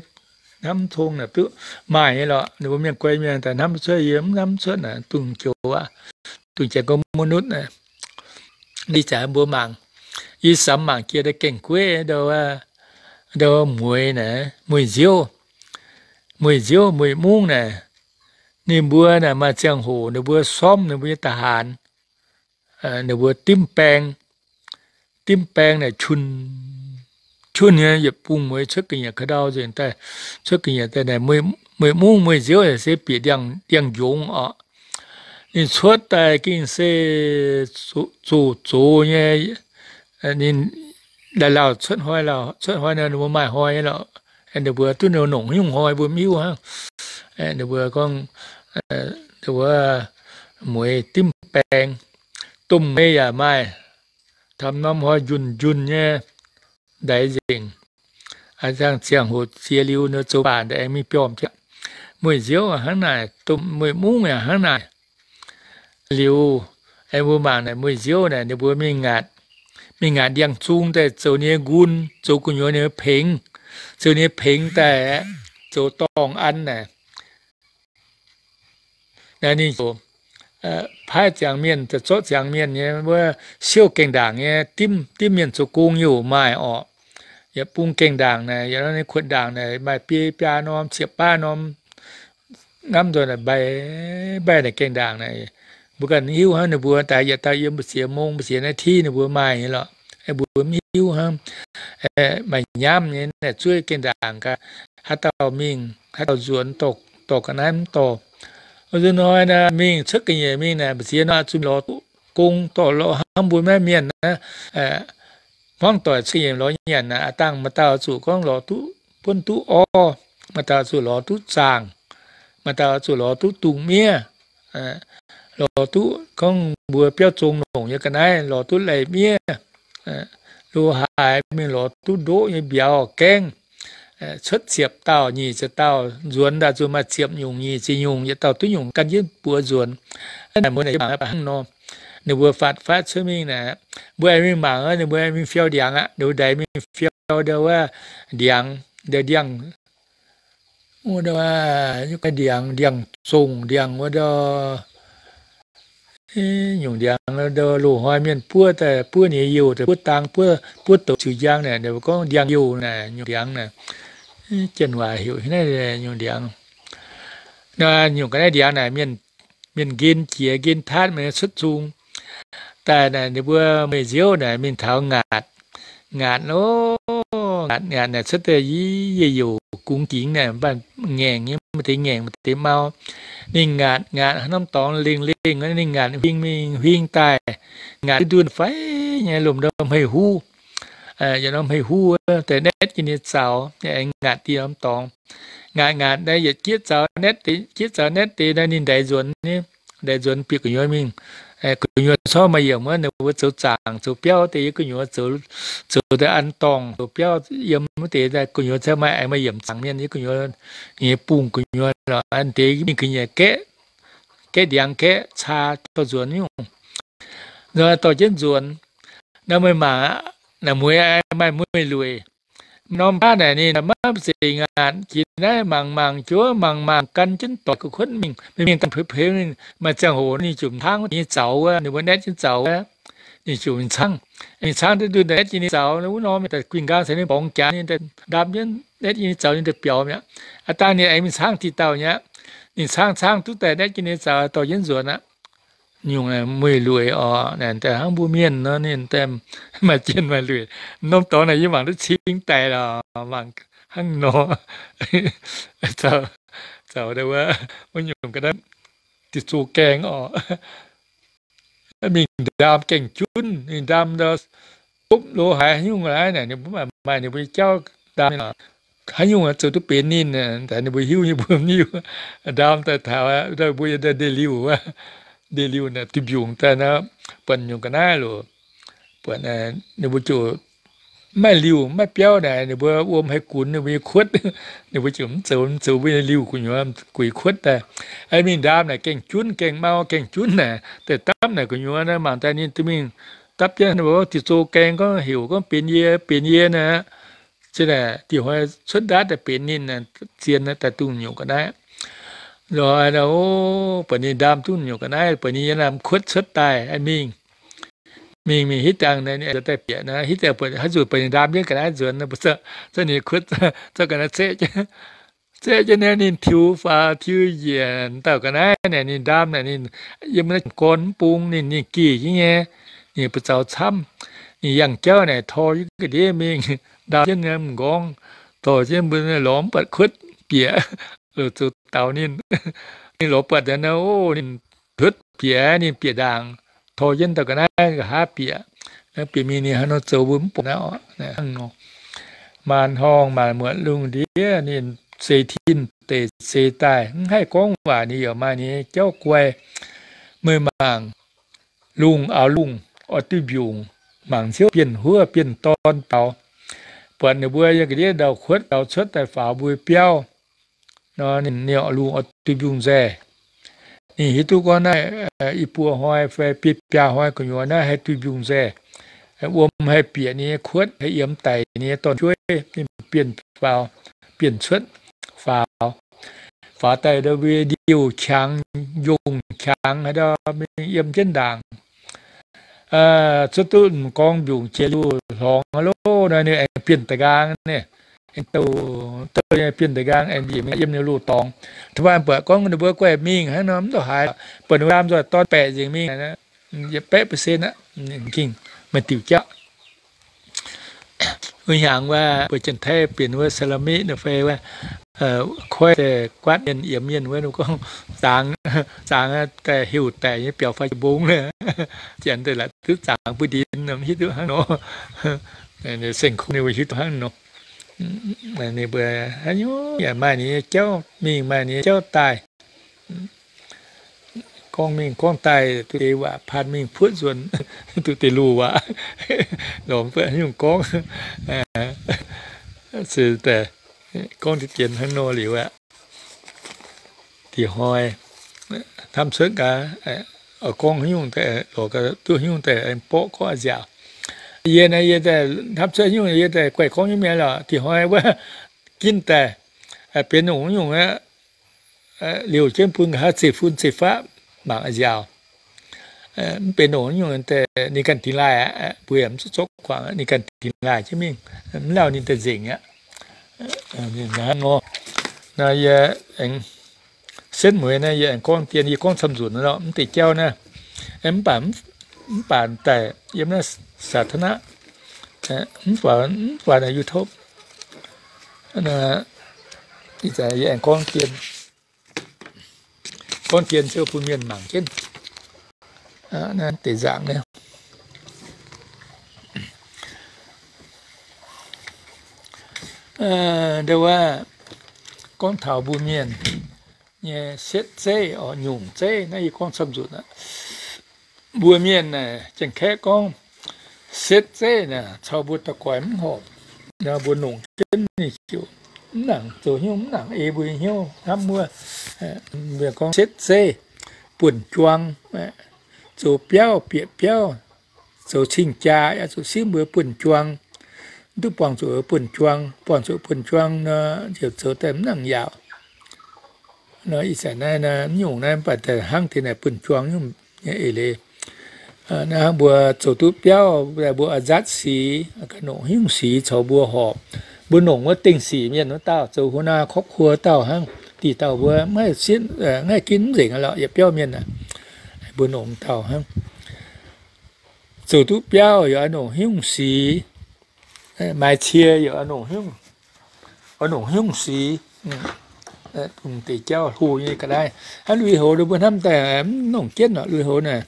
hnamv mv tong naaic duqv maaih nyei lorqc. Ninh mbuo mienh guai mienh daaih hnamv mv cuotv, yie mv hnamv mv cuotv naaic dungh joux aqv. Dungh janx gorngv มนุษย์ naaic. Ih zanc mbuo mangc, yie samx mangc jiex daaih gaengh gueiv ndau, ndau mueiz naaic, mueiz nziouv, mueiz nziouv mueiz mungv naaic, ninh mbuo naaic maaih ziangh hoc ninh mbuo ซ้อม ninh mbuo nyei ทหาร, ninh mbuo dimv baeng, dimv baeng naaic qun, qun nyei yietc bung mueiz cuotv ga'nyiec ka'ndau nzengc daaih, cuotv ga'nyiec daaih naaic mueiz mungv mueiz nziouv se bieqc ndiangx-njongz orqc. Ninh cuotv daaih gengh se zoqc zoqc nyei, ninh lauh lauh cuotv hnoi, lauh cuotv hnoi nor ninh mbuo maaih hnoi nyei lorqc. Ninh mbuo duqv ninh nongc haaix nyungc hnoi mbuo mv hiuv hnangv. Ninh mbuo gorngv, ninh mbuo mueiz dimv baengx, domh mei yaac maaih, taux norm hnoi njunh njunh nyei, ndaix nzengc. Aa, ziangh ziangh hoc ziex liuz nor zoux baanc aengx mingh biormh jienv. Mueiz nziouv hnangv naaic, domh mueiz mungv yaac hnangv naaic. Liuz, aengx mbuo mangc naaic mueiz nziouv naaic ninh mbuo mingh ngaatc, mingh ngaatc ndiangx-zung daaih zoux ninh nyei nqun, zoux gu'nyuoz ninh nyei pengx, zoux ninh nyei pengx daaih zoux dorngh an naaic. Naaiv ninh paaiv ziangx mienh, zorqv ziangx mienh nyei wuov siouv gaengh ndaangc nyei, dimv, dimv mienh zoux gong youh maaih orqc. Yietc bung gaengh ndaangc naaic, yietc norm ninh kuotv ndaangc naaic maaih biei biaa norm, ziepc baav norm, ngamv nzoih naaic mbaih mbaih naaic gaengh ndaangc naaic. Mbuo ganh mv hiuv hnangv, ninh mbuo daaih yietc dauh yiem mbu'ziex mong, mbu'ziex naaiv ti ninh mbuo maaih nyei lorqc. Mbuo mv hiuv hnangv. Maaih nyaamv nyei naaic zuov gaengh ndaangc gaax, haaix dauh mingh, haaix dauh nzuonx dorh, dorh ga'naaiv mv dorh. Wuov nzunc hnoi naaic mingh cuotv ga'nyiec mingh naaic, mbu'ziex nor zuqc lorz duqv gong, dorh lorz hnangv mbuo maiv mienh naaiv, hmuangv doic cuotv ga'nyiec lorz nyanc naaic, aa dangh maaih dauh zuqc gorngv lorz duqv buonv duqv orv, maaih dauh zuqc lorz duqv zaangc, maaih dauh zuqc lorz duqv dungz miev, lorz duqv gorngv mbuo biauv zong longc nyei ga'naaiv lorz duqv lai miev, lo haaix mingh lorz duqv ndoqv nyei mbiauz gaengv. Cuotv ziepc dauh nyic ziepc dauh, nzuonx daaih zuqc maaih ziepc nyungc nyic ziepc nyungc, yietc dauh duqv nyungc gan jienv buoz nzuonx. Naaic mbuo naaic mangc hnangv nor, ninh mbuo faatv faatv cuotv mingh naaic, mbuo aengx mingh mangc, ninh mbuo aengx mingh fiou ndiangx aqv. Ninh mbuo ndaix mingh fiou ndau wuov ndiangx, ndau ndiangx, ndiangx, ndiangx zongh, ndiangx wuov ndau, nyungc ndiangx ndau loz-hnoi mienh buov daaih, buov ninh nyei youh daaih, buov dang, buov, buov douz ziux njang naaic, ninh mbuo gorngv ndiangx-youh naaic, nyungc ndiangx naaic. Janx waac heuc naaiv nyungc ndiangx. Naaiv nyungc ga'naaiv ndiangx naaic, mienh nqen jiex nqen taatv mingh cuotv zung daaih naaic, ninh mbuo meih nziouv naaic mingh taux ngaatc, ngaatc loh, ngaatc, ngaatc naaic cuotv daaih yie youh gungx gingx naaic, mv baac ngaengc nyei, maaih deix ngaengc, maaih deix mau. Ninh ngaatc, ngaatc norm dorngx lengh lengh, ninh ngaatc huing mingh huing daaih, ngaatc duqv ndunh fai nyei lomh ndau hmei huv. Yietc norm hmei huv daaih naetv jienv ninh zaux, aengx ngaatc dieh norm dorngx. Ngaatc ngaatc naaiv yietc jieqv zaux naetv deix, jieqv zaux naetv deix naaiv ninh ndaix nzuonx nyei, ndaix nzuonx bieqc gu'nyuoz mingh. Gu'nyuoz corc maaih yiemc wuov, ninh mbuo zoux zaangc zoux biauv deix yie gu'nyuoz zoux, zoux daaih an dorngh zoux biauv yiem wuov deix daaih gu'nyuoz corc maaih, aengx maaih yiemc zaangc mienh yie gu'nyuoz, ninh nyei bungh gu'nyuoz lorqc, an deix mingh gu'nyuoz gaeqv, gaeqv ndiangx gaeqv caa dorh nzuonx nyungc. Nor dorh jienv nzuonx. Naaiv meih mangc aqv, naaic mueiz maaih mueiz-lueic. Norm baav naaic ninh maiv zeiz ngaatc, jiex naaiv mangc mangc juov mangc mangc gan jienv doic gu'kuotv mingh, mingh daaih peix peix ninh maaih ziangh hoc ninh ziouc mingh zaux wuov, ninh mbuo naetv jienv zaux wuov, ninh ziouc mingh caangv. Mingh caangv duqv ndunh naetv jienv ninh zaux, wuov norm daaih guinh nqaang caux ninh borngz jaax ninh daaih ndaam jienv naetv jienv ninh zaux ninh daaih biaux mi'aqv. Aa dangh ninh aengx mingh caangv diqc dauh nyei aqv. Ninh caangv caangv duqv daaih naetv jienv ninh zaux dorh jienv nzuonx aqv. Nyungc mueiz-lueic orqc, naaic daaih hnangv mbuo mienh nor, ninh daaih maaih jien maaih lueic. Norm dorngx naaic yie mangc duqv cing daic lorqc, mangc hnangv nor. Zaux, zaux daaih wuov, wuov nyungc ga'naaiv diqc zoh gaengh orqc. Mingh ndaam gaengh junv, mingh ndaam ndau, bopv lo haaix nyungc laaix naaic, ninh mbuo maaih, maaih ninh mbuo nyei jauv ndaam. Haaix nyungc zoux duqv benx ninh, ninh mbuo hiuv, ninh mbuo mv hiuv. Ndaam daaih taux, mbuo yiem ndeic-liuh wuov, ndeic-liuh naaic duih mbiungc daaih nor, buatc nyungc ga'naaiv loc, buatc ninh mbuo ziouc mv maaih liuh mv maaih biauv naaic, ninh mbuo wuom haaix gunx ninh mbuo nyei kuotv, ninh mbuo ziouc mv zoux, mv zoux mbuo nyei liuh gu'nyuoz, guix kuotv daaih. Mingh ndaam naaic gaengh junv, gaengh mau, gaengh junv naaic, daaih dapv naaic gu'nyuoz naaic, mangc daaih ninh duqv mingh dapv jienv diuh zoh gaeng gorngv heuc gorngv benx yie, benx yie naaic. Se naaic diuh hnoi cuotv ndaatv daaih benx ninh, zien daaih dungh nyungc ga'naaiv. Lorz buatc ninh ndaam duqv nyungc ga'naaiv, buatc ninh yiem naaiv kuotv cuotv daaih mingh. Mingh mingh hitv dangh naaiv daaih bieqc naaiv, hitv daaih haaix zuqc buatc ninh ndaam jienv ga'naaiv nzuonx, ninh kuotv zorqv ga'naaiv zeqv, zeqv jienv naaiv ninh tiux faaux tiux njiec dauh ga'naaiv naaic, ninh ndaam naaic ninh yiem naaiv gorn mv bung ninh, ninh geh jienv nyei, ninh buoz zaux camv, ninh yangh jauv naaic tor jienv ga'ndiev mingh, ndaam jienv m'nqorngv, tor jienv mbuo lorz mv buatc kuotv bieqc, zoux daux ninh. Ninh lorz buatc naaiv, o, ninh hluotv bieqc, ninh bieqc ndaangc, tor jienv dauh ga'naaiv nqa'haav bieqc. Bieqc mingh ninh haaix nor zoux mbuo mv buatc naaiv oc. Maanc horngh maanc muotc lungh ndiev ninh seix tin deic seix daaih, mv haih gorngv waac, ninh yaac maaih ninh nyei jauv guai. Meih mangc, lungh, auv-lungh oix duih mbiungc, mangc ziouc bienh huov bienh dorn biaux, buatc ninh mbuo yiem ga'ndiev ndau-kuotv biaux cuotv daaih faaux mbuo biauv nor, ninh nyei auv-lungh oix duih mbiungc nzaih. Ninh hiuv duqv gorngv naaiv i buo hnoi fai biaa hnoi gu'nyuoz naaiv haih duih mbiungc nzaih, wuom haih bieqc ninh nyei kuotv, haih yiemx daic ninh nyei dorn-jueiv, ninh bienh faaux, bienh cuotv faaux. Faaux daaih ndau mbuo ndiuh qangx, njongh qangx haaix ndau mingh yiem jienv ndaangc. Cuotv duqv m'gorngv mbiungc jiex liuz hlorngx loh nor, ninh aengx bienh da'nqaang, ninh aengx douh, douh bienh da'nqaang aengx njiec mingh yiem ninh loz dorngx. Tov baac buatc gorngv ninh mbuo guaih mingh hnangv nor mv ndongc haaix, buatc ninh mbuo ndaam nzoih dorn baeqc nzengc mingh, yietc baeqv percent aqv, gengh maaih diuc jauv. Wuov hnyangx wuov, mbuo Janx-Taiv binc wuov ceramic nor fai wuov, koiv daaih guaatv mienh, yiemx mienh wuov, ninh gorngv zangx, zangx daaih heuc daic nyei biaux fai jiex mbong, Janx daaih la'duqv zangx buo ndin, mv hiuv duqv hnangv nor. Seng-Kuv ninh mbuo hiuv duqv hnangv nor. Ninh mbuo haaix nyungc yaac maaih ninh nyei jauv mingh, maaih ninh nyei jauv daaih. Gorngv mingh gorngv daaih, duqv deix waac paan mingh puoqv nzuonx, duqv deix loz waac, lorz mv buatc haaix nyungc gorngv. Se daaih gorngv diqv dien hnangv nor liuz aqv. Dih hnoi hnamv cuotv gaax, gorngv haaix nyungc daaih, lorz gaax duqv haaix nyungc daaih aengx borqv gorngv a'nziaauc. Yie naaiv yie daaih hnamv cuotv haaix nyungc yie daaih guaih gorngv nyei mi'aqv lorqc. Dih hnoi wuov ginv daaih benx nongc haaix nyungc aqv, liouh jienv bun nqa'haav zeiv-fun zeiv-faqv mangc a'nziaauc. Mv benx nongc haaix nyungc daaih ninh ganh dingx laaih aqv, mbuo yaac mv zuqc zorqv guangc, ninh ganh dingx laaih jienv mingh, mv lauh ninh daaih nzengc aqv. Nor, naaiv yie aengx setv mueiz naaiv yie aengx gorngv dien, yie gorngv camv nzunc nor mv deix jauv naaiv. Mv baac, mv baac daaih yiem naaiv สาธารณะ, mv baac, mv baac naaiv YouTube, ih zanc yie aengx gorngv dien, gorngv dien ziouc bun mienh mangc jienv. Naaiv deix nzaangc naaiv, ndau wuov gorngv taux mbuo mienh nyei setv zeiv oc, nyungc zeiv naaiv yie gorngv camv nzunc aqv. Mbuo mienh naaic, Janx-Kaeqv gorngv setv zeiv naaic caux mbuo daux goix mv horpc. Mbuo nongc jienv ninh ziouc mv nangc zoux hnyouv, mv nangc ei mbuo nyei hnyouv hnamv wuov. Mbuo gorngv setv zeiv, buonv-juang, zoux biauv, bieqc biauv, zoux cing-jaa, yaac zuqc simv mbuo buonv-juang. Mv duqv buangh zuqc buonv-juang, buangh zuqc buonv-juang nor, ziouc zoux daaih mv nangc yaauc. Nor ih zanc naaiv, mv nyungc naaiv mv baac daaih hnangv deix naaic buonv-juang nyungc nyei eix leiz. Naaiv hnangv mbuo zoux duqv biauv, mbuo oix nzatv sic, ga'nongc haaix nyungc sic caux mbuo horpc. Mbuo nongc wuov dengh sic mienh wuov dauh, zoux หัวหน้าครอบครัว dauh hnangv. Dih dauh mbuo maiv haih ginv mv nzengc aqv lorqc, yietc biauv mienh aqv. Mbuo nongc dauh hnangv. Zoux duqv biauv yaac oix nongc haaix nyungc sic, maaiz cie yaac oix nongc haaix nyungc sic. Bun deix jauv hlo nyei ga'naaiv. Hnangv lui-houx mbuo hnamv daaih mv nongc jienv lorqc, lui-houx naaic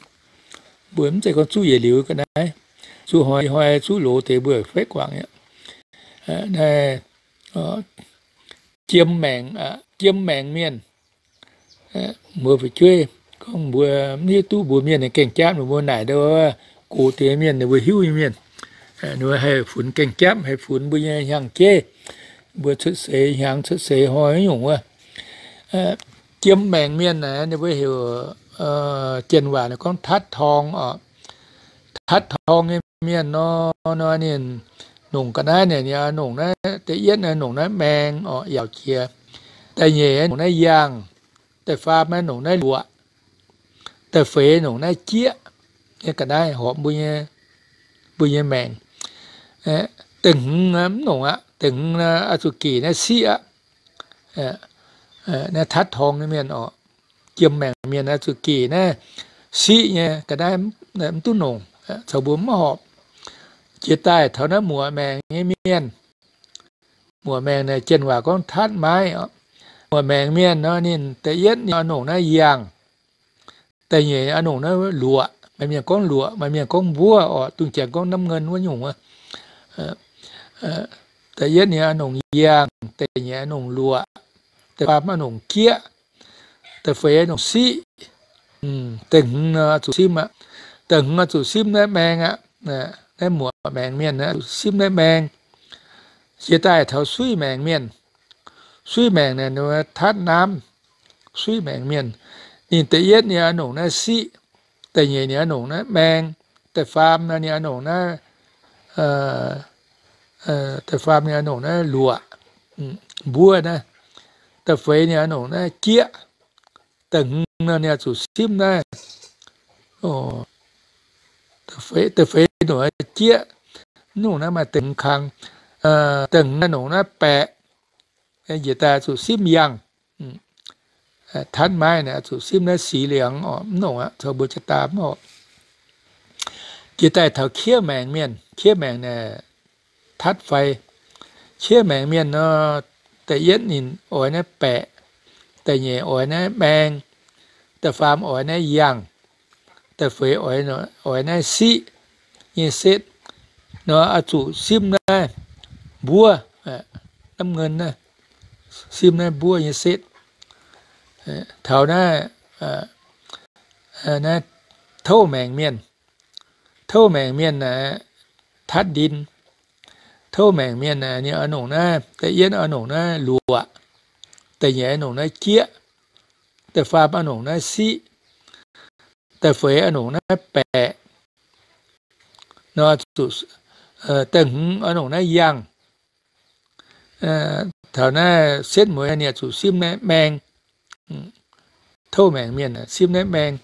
mbuo mv zeiz gorngv zuqv yietc liuz ga'naaiv, zuqv hnoi hnoi zuqv loz deix mbuo faiv guangc aqv. Naaiv jiem maengc, jiem maengc mienh, mbuo fu'jueiv gorngv mbuo mv hiuv duqv mbuo mienh nyei gaeng-japv, mbuo naaic ndau gox deix mienh, ninh mbuo hiuv nyei mienh, ninh mbuo haih funx gaeng-japv, haih funx mbuo nyei hnyangx-jeiv, mbuo cuotv seix hnyangx cuotv seix hnoi nyungc wuov. Jiem maengc mienh naaic ninh mbuo heuc, janx waac naaic gorngv ทัดทอง oc. ทัดทอง nyei mienh nor, nor ninh nongc ga'naaiv naaic, ninh nongc naaiv da'yietv naaiv nongc naaiv maeng oc, yaauc jiex. Da'nyeic nongc naaiv yangh. Da'faam nongc naaiv luoqc. Da'feix nongc naaiv jieqv. Nyei ga'naaiv horpc mbuo nyei, mbuo nyei maengc. Da'hmz mv nongc aqv. Da'hmz oix zuqc gec naaiv siqv aqv. Naaiv ทัดทอง nyei mienh oc. Jiem maengc mienh oix zuqc gec naaiv siqv nyei ga'naaiv, mv duqv nongc, caux mbuo mv horpc. Jiex daaih taux naaiv muoc maengc nyei mienh. Muoc maengc naaic janx waac gorngv ธาตุไม้ oc. Muoc maengc mienh nor ninh da'yietv ninh oix nongc naaiv yangh. Da'nyeic oix nongc naaiv luoqc, maaih mienh gorngv luoqc, maaih mienh gorngv mbuov oc, dongh janx gorngv น้ำเงิน wuov nyungc wuov. Da'yietv ninh oix nongc yangh, da'nyeic oix nongc luoqc, da'faam oix nongc jieqv, da'feix oix nongc siqv, da'hmz nor zuqc simv aqv. Da'hmz oix zuqc simv naaiv maeng aqv. Naaiv muoqc maengc mienh oix zuqc simv naaiv maeng. Jiex daaih taux suiv maengc mienh. Suiv maengc naaic, ninh mbuo tatv naamv. Suiv maengc mienh, ninh da'yietv ninh oix nongc naaiv siqv, da'nyeic ninh oix nongc naaiv maeng, da'faam ninh oix nongc naaiv, da'faam ninh oix nongc naaiv luoqc, mbuov naaiv, da'feix ninh oix nongc naaiv jieqv, da'hmz ninh oix zuqc simv naaiv, da'feix nongc jieqv, mv nongc naaiv maaih da'hmz kang, da'hmz nongc naaiv baeqc, njiec daaih zuqc simv yangh. Tatv maiv naaic zuqc simv naaiv six liangx oc, mv nongc aqv, caux mbuo jaa-daaih mv oc. Jiex daaih taux qiev maengc mienh, qiev maengc naaic tatv fai. Qiev maengc mienh nor, da'yietv ninh oix naaiv baeqc, da'nyeic oix naaiv maeng, da'faam oix naaiv yangh, da'feix oix naaiv siqv nyei setv. Nor oix zuqc simv naaiv mbuov, naamv ngen naaiv, simv naaiv mbuov nyei setv. Taux naaiv, naaiv touv maengc mienh, touv maengc mienh naaic tatv ndin. Touv maengc mienh naaic ninh oix nongc naaiv, da'yietv oix nongc naaiv luoqc, da'nyeic oix nongc naaiv jieqv, da'faam oix nongc naaiv siqv, da'feix oix nongc naaiv baeqc, nor zuqc, da'hmz oix nongc naaiv yangh. Taux naaiv setv mueiz ninh zuqc simv naaiv maeng. Touv maengc mienh simv naaiv maeng,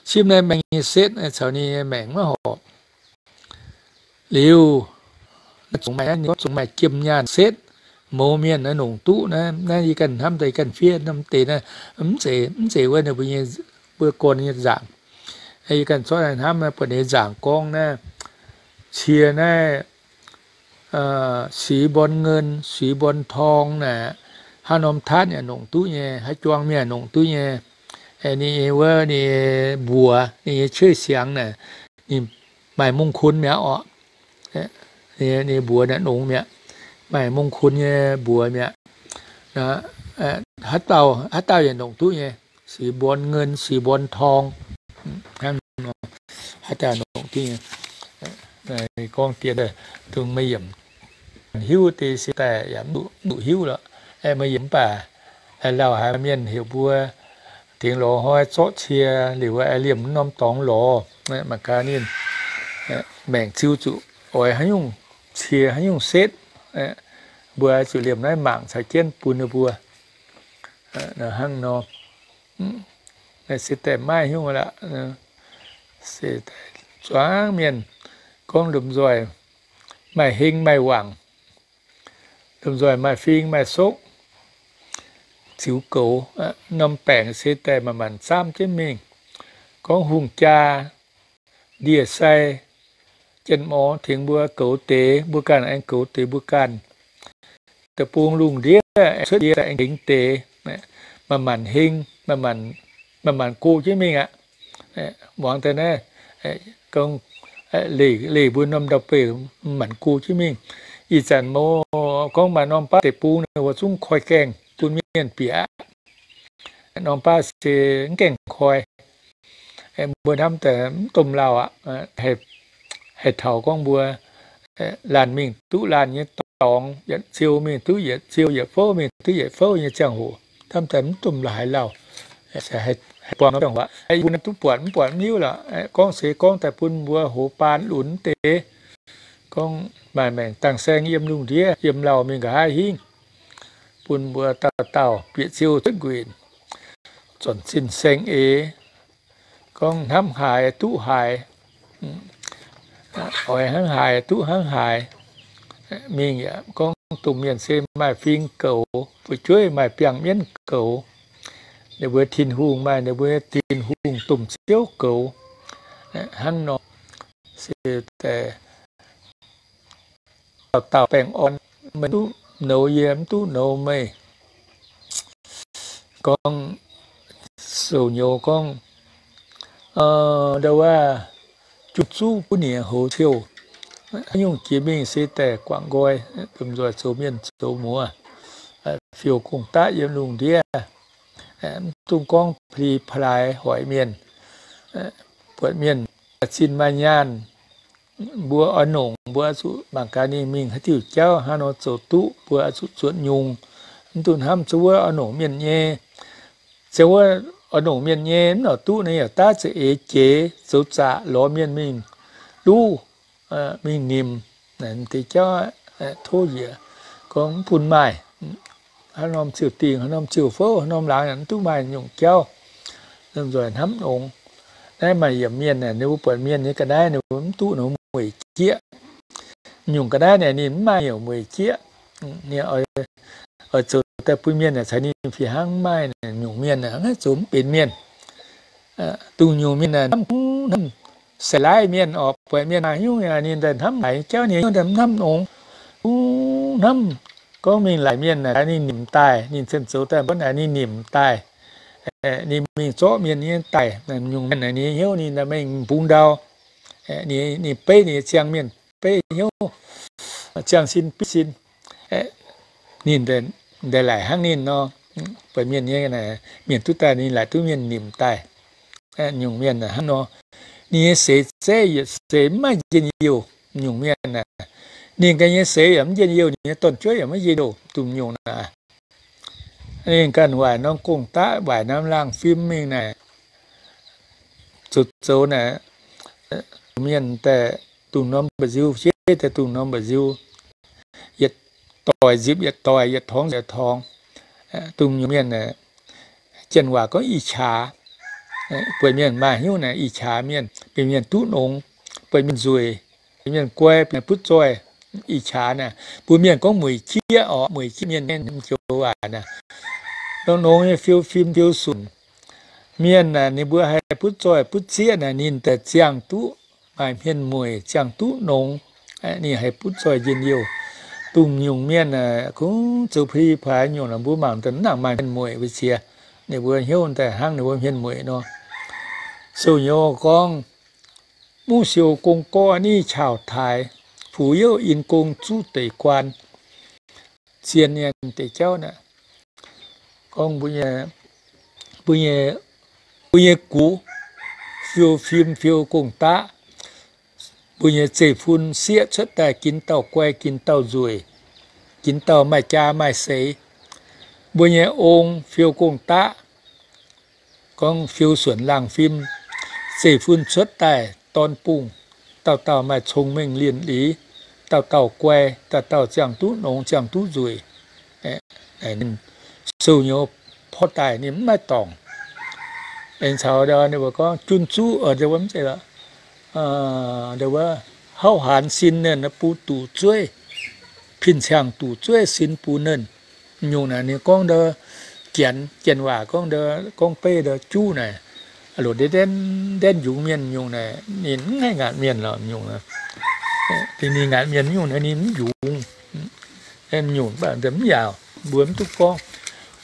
simv naaiv maeng nyei setv caux ninh nyei maengc maiv horpc. Liuz, zungv maaih jiem nyaanh setv, mouz mienh naaiv nongc duqv naaiv, naaiv yie ganh hnamv daaih yie ganh fiev norm deix naaiv, mv zeiz, mv zeiz wuov ninh mbuo nyei, mbuo gorn nyei nzaangc. Yie ganh zorqv naaiv hnamv buatc ninh nzaangc gorngv naaiv, cie naaiv สีบอลเงิน สีบอลทอง naaic, haaix norm tatv yaac nongc duqv nyei, haaix juang mienh yaac nongc duqv nyei. Ninh nyei wuov ninh mbuox ninh nyei cueiv siangx naaic, ninh maaih mong kun mi'aqv orqc. Ninh mbuox naaic nongx mi'aqv, maaih mong kun nyei mbuox mi'aqv. Haaix dauh, haaix dauh yaac nongc duqv nyei, สีบอลเงิน สีบอลทอง. Haaix dauh nongc duqv nyei. Gorngv dien dungx meih yiemc hiuv deix se daaih yaac mv duqv hiuv lorqc. Meih yiemc mv baac lauh haic mienh heuc mbuo tengx lorz hnoi zorqv cie liuz liemh norm dorngx lorz. Mangc gaax ninh maengc ziu zuqc oix haaix nyungc cie haaix nyungc setv, mbuo zuqc liemh naaiv mangc caux jienv bun ninh mbuo. Hnangv nor, se daaih maiv hiuv lorqc. Se daaih zuangx mienh gorngv lomh nzoih maaih heng maaih wangc, lomh nzoih maaih fing maaih sokv, ziux goux, norm baengc se daaih manc-manc zaamv jienv mingh. Gorngv hungh jaa ndie-sai, jien-morz tengx mbuo goux deix mbuo ganh, aengx goux deix mbuo ganh. Deic-bung lungh ndiev cuotv ndie aengx tengx deix, manc-manc heng, manc-manc go jienv mingh aqv. Muangx daaih naaiv, gorngv leih, leih mbuo norm ndau-beih manc go jienv mingh. Ih zanc mouz gorngv maaih norm baav deic-bung ninh mbuo zungv koi gaengh bun mienh bieqc aqv. Norm baav se mv gaengh koi. Mbuo hnamv daaih mv domh lauh aqv. Haih taux gorngv mbuo laanh mingh duqv laanh nyei dorngx, yietc ziou mingh duqv yietc ziou, yietc fouv mingh duqv yietc fouv nyei ziangh hoc, hnamv daaih mv domh haaix lauh. Haih buangh norm ziangh hoc aqv. Yie mbuo naaiv duqv buatc mv buatc mv hiuv lorqc. Gorngv se gorngv daaih bun mbuo hoz baan lunx deix. Gorngv maaih maengc dangh saeng yiem lungh ndiev yiem lauh mingh nqa'haav hingv, bun mbuo dauh dauh bieqc ziou cuotv nquinc, zornc zinh saeng eix, gorngv hnamv haaix duqv haaix, oix hnangv haaix duqv hnangv haaix. Mingh yaac gorngv domh mienh se maaih fing goux, fu'jueiv maaih biangh mienv goux, ninh mbuo Tin-Hungh maaih ninh mbuo Tin-Hungh domh ziouv goux. Hnangv nor se daaih dauh dauh baengh orn, meih duqv nouz yie, mv duqv nouz meih. Gorngv sou-nyouz gorngv, ndau wuov, juv zuv buov nyiex hoz ciouh, haaix nyungc jiex mingh se daaih guangc nqoi, domh nzoih zoux mienh zoux muoz, fiou gong-daqv yiem lungh ndiev, mv dungx gorngv pli-plaaix hoic mienh, buatc mienh zinh maaih nyaanh, mbuo oix nongc, mbuo oix zuqc mangc gaax ninh mingh haaix diuh jauv, hnangv nor zoux duqv, mbuo oix zuqc zuotc nyungc. Mv dungx hnamv zuov wuov oix nongc mienh nyei. Zuov wuov oix nongc mienh nyei, mv nor duqv, ninh yaac daav za'eix jiex zoux zaqc lorz mienh mingh duqv, mingh nimc deix jauv, tov njiec, gorngv mv bun maaih. Haaix norm ziouc dingh, haaix norm ziouc fouv, haaix norm laangz yaac mv duqv maaih nyungc jauv. Nzunc nzoih hnamv nongx. Naaiv maaih yiemc mienh aeqv, ninh mbuo buatc mienh nyei ga'naaiv ninh mbuo mv duqv nor mueic jieqv. Nyungc ga'naaiv naaic ninh mv maaih heuc mueic jieqv. Ninh oix zoux daaih bun mienh aeqv, caux ninh fih hnangv mv maaih nyungc mienh aeqv, zoux mv benx mienh. Dongh nyungc mienh aeqv, hnamv kungx hnamv sai laiv mienh oc, buatc mienh maaih hnyouv ninh daaih hnamv laaix jauv, ninh hnyouv daaih mv hnamv nongx, kungx hnamv gorngv mingh laaix mienh aeqv, ninh nimc daaih, ninh cen zoux daaih mbuo aeqv, ninh nimc daaih. Ninh mingh zorqv mienh nyei daaih, nyungc mienh aeqv, ninh hnyouv ninh daaih mingh mbungx ndau. Ninh beiv ninh nyei ziangh mienh beiv hnyouv, ziangh sin bitv sin. Ninh daaih laaix hnangv ninh nor, buatc mienh nyei, mienh duqv daaih ninh laaix duqv mienh nimc daaih. Nyungc mienh hnangv nor, ninh nyei seix zeiv yietc seix mv maaih njien-youh. Nyungc mienh aeqv, ninh ganh nyei seix yaac mv njien-youh, ninh nyei dorn-jueiv yaac mv njien-youh, dongh nyungc naaic. Ninh ganh waaic norm gong-daqv, waaic norm laangh fim mingh naaic, zoux zoux naaic, mienh daaih dungh norm mba'nziu, jeiv daaih dungh norm mba'nziu, yietc doic nzipc yietc doic, yietc torngx yietc torngx. Dongh nyungc mienh aeqv, janx waac gorngv ih qaax. Buatc mienh maaih hnyouv naaic ih qaax mienh, benx mienh duqv nongx, buatc mienh nzueic, benx mienh guai, benx butv zoih, ih qaax naaic. Mbuo mienh gorngv mueic jieqv orqc, mueic jieqv mienh nyei joux waac naaic. Nongx nongx nyei fiou fim fiou sunc. Mienh naaic ninh mbuo haih butv zoih butv zieqv naaic, ninh daaih ziangh duqv maaih hmien mueic, ziangh duqv nongx. Ninh haih butv zoih njien-youh. Dongh nyungc mienh aeqv, kungx zoux pei paaix nyungc naaic, mbuo mangc daaih mv nangc maaih hmien mueic weic ziex ninh mbuo hnyouv daaih hnangv ninh mbuo hmien mueic nor. Sou-nyouz gorngv, mungv siou gong gorqv niv qauh taaix, fuc youv in gong zuqv deic guaan. Zien nyei deix jauv naaic, gorngv mbuo nyei, mbuo nyei, mbuo nyei gux fiou fim fiou gong-daqv, mbuo nyei zeiv-fun sieqv cuotv daaih ginx dauh guai ginx dauh nzueic, ginx dauh maaih jaa maaih seix. Mbuo nyei ong fiou gong-daqv, gorngv fiou suonc laangh fim, zeiv-fun cuotv daaih dorn bungh, dauh dauh maaih cong-mengh lienh liz, dauh dauh guai, dauh dauh ziangh duqv nongx ziangh duqv nzueic. Sou-nyouz porv daaih ninh mv maaih dorngc. Aengx caux ninh mbuo gorngv jun zuqv, wuov, hauv haanz sin ninh bun duqv zueiv, pin-ciangh duqv zueiv sin bun ninh. Nyungc naaic ninh gorngv ndau Janx, Janx waac gorngv ndau, gorngv beiv ndau juv naaic, loc ndenv ndenv njungx mienh nyungc naaic, ninh mv haih ngaatc mienh lorqc nyungc. Ninh ngaatc mienh nyungc naaic ninh mv njungx. Nyungc mv yaauc, mbuo mv duqv gorngv.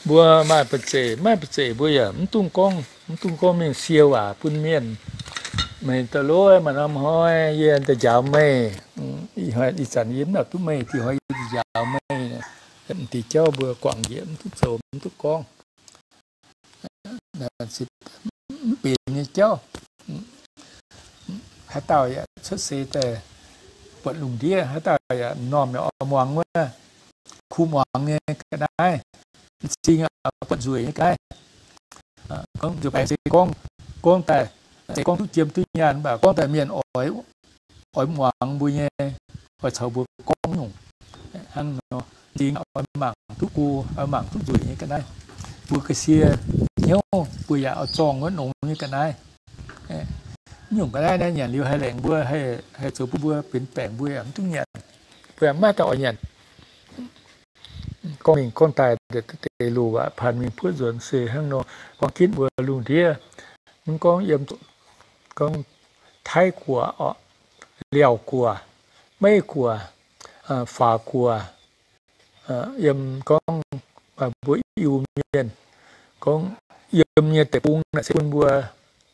Mbuo maaih ba'zeic, maaih ba'zeic mbuo yaac mv dungx gorngv, mv dungx gorngv mingh sie waac bun mienh. Meih da'lov maaih norm hnoi yie daaih njaaux meih. Ih zanc yie mv nangc duqv meih, da'hoi yie njaaux meih. Deix jauv mbuo guangc njiec mv duqv zoux, mv duqv gorngv. Mv benx nyei jauv. Haaix dauh yaac cuotv seix daaih buatc lungh ndiev, haaix dauh yaac m'normh yaac oix muangx wuov, kuh muangx nyei ga'naaiv, m'zing yaac buatc nzueic nyei ga'naaiv. Gorngv nzueic baengx se gorngv, gorngv daaih, se gorngv duqv jiem duqv nyaanh, mv baac gorngv daaih mienh oix, oix muangx mbuo nyei, oix caux mbuo gorngv nyungc. Hnangv nor, m'zing oix mangc duqv go, oix mangc duqv nzueic nyei ga'naaiv. Mbuo ga'sie hnyouv, mbuo yaac oix zorng wuov nongx nyei ga'naaiv. Nyungc ga'naaiv naaiv nyanc liuz haih lengc mbuo, haih zoux bun mbuo benx baengc, mbuo yaac mv duqv nyanc. Mbuo yaac mv maaih dauh oix nyanc. Gorngv mingh gorngv daaih deix loz-waac paan mingh buov nzuonx se hnangv nor. Gorngv ginv mbuo lungh ndiev, mv gorngv yiem, gorngv Taiv Guoqv orqc, Liauh Guoqv, Meiv Guoqv, Faaux Guoqv, yiem gorngv mbuo Iu-Mienh, gorngv yiem nyei deic-bung naaic se bun mbuo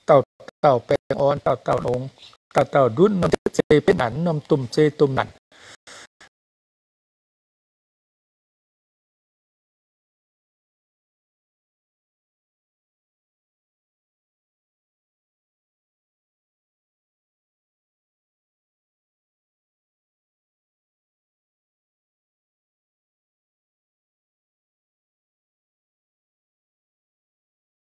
dauh dauh baengh orn, dauh dauh longx, dauh dauh ndutv norm yietv zei betv naanc, norm domh zei domh naanc,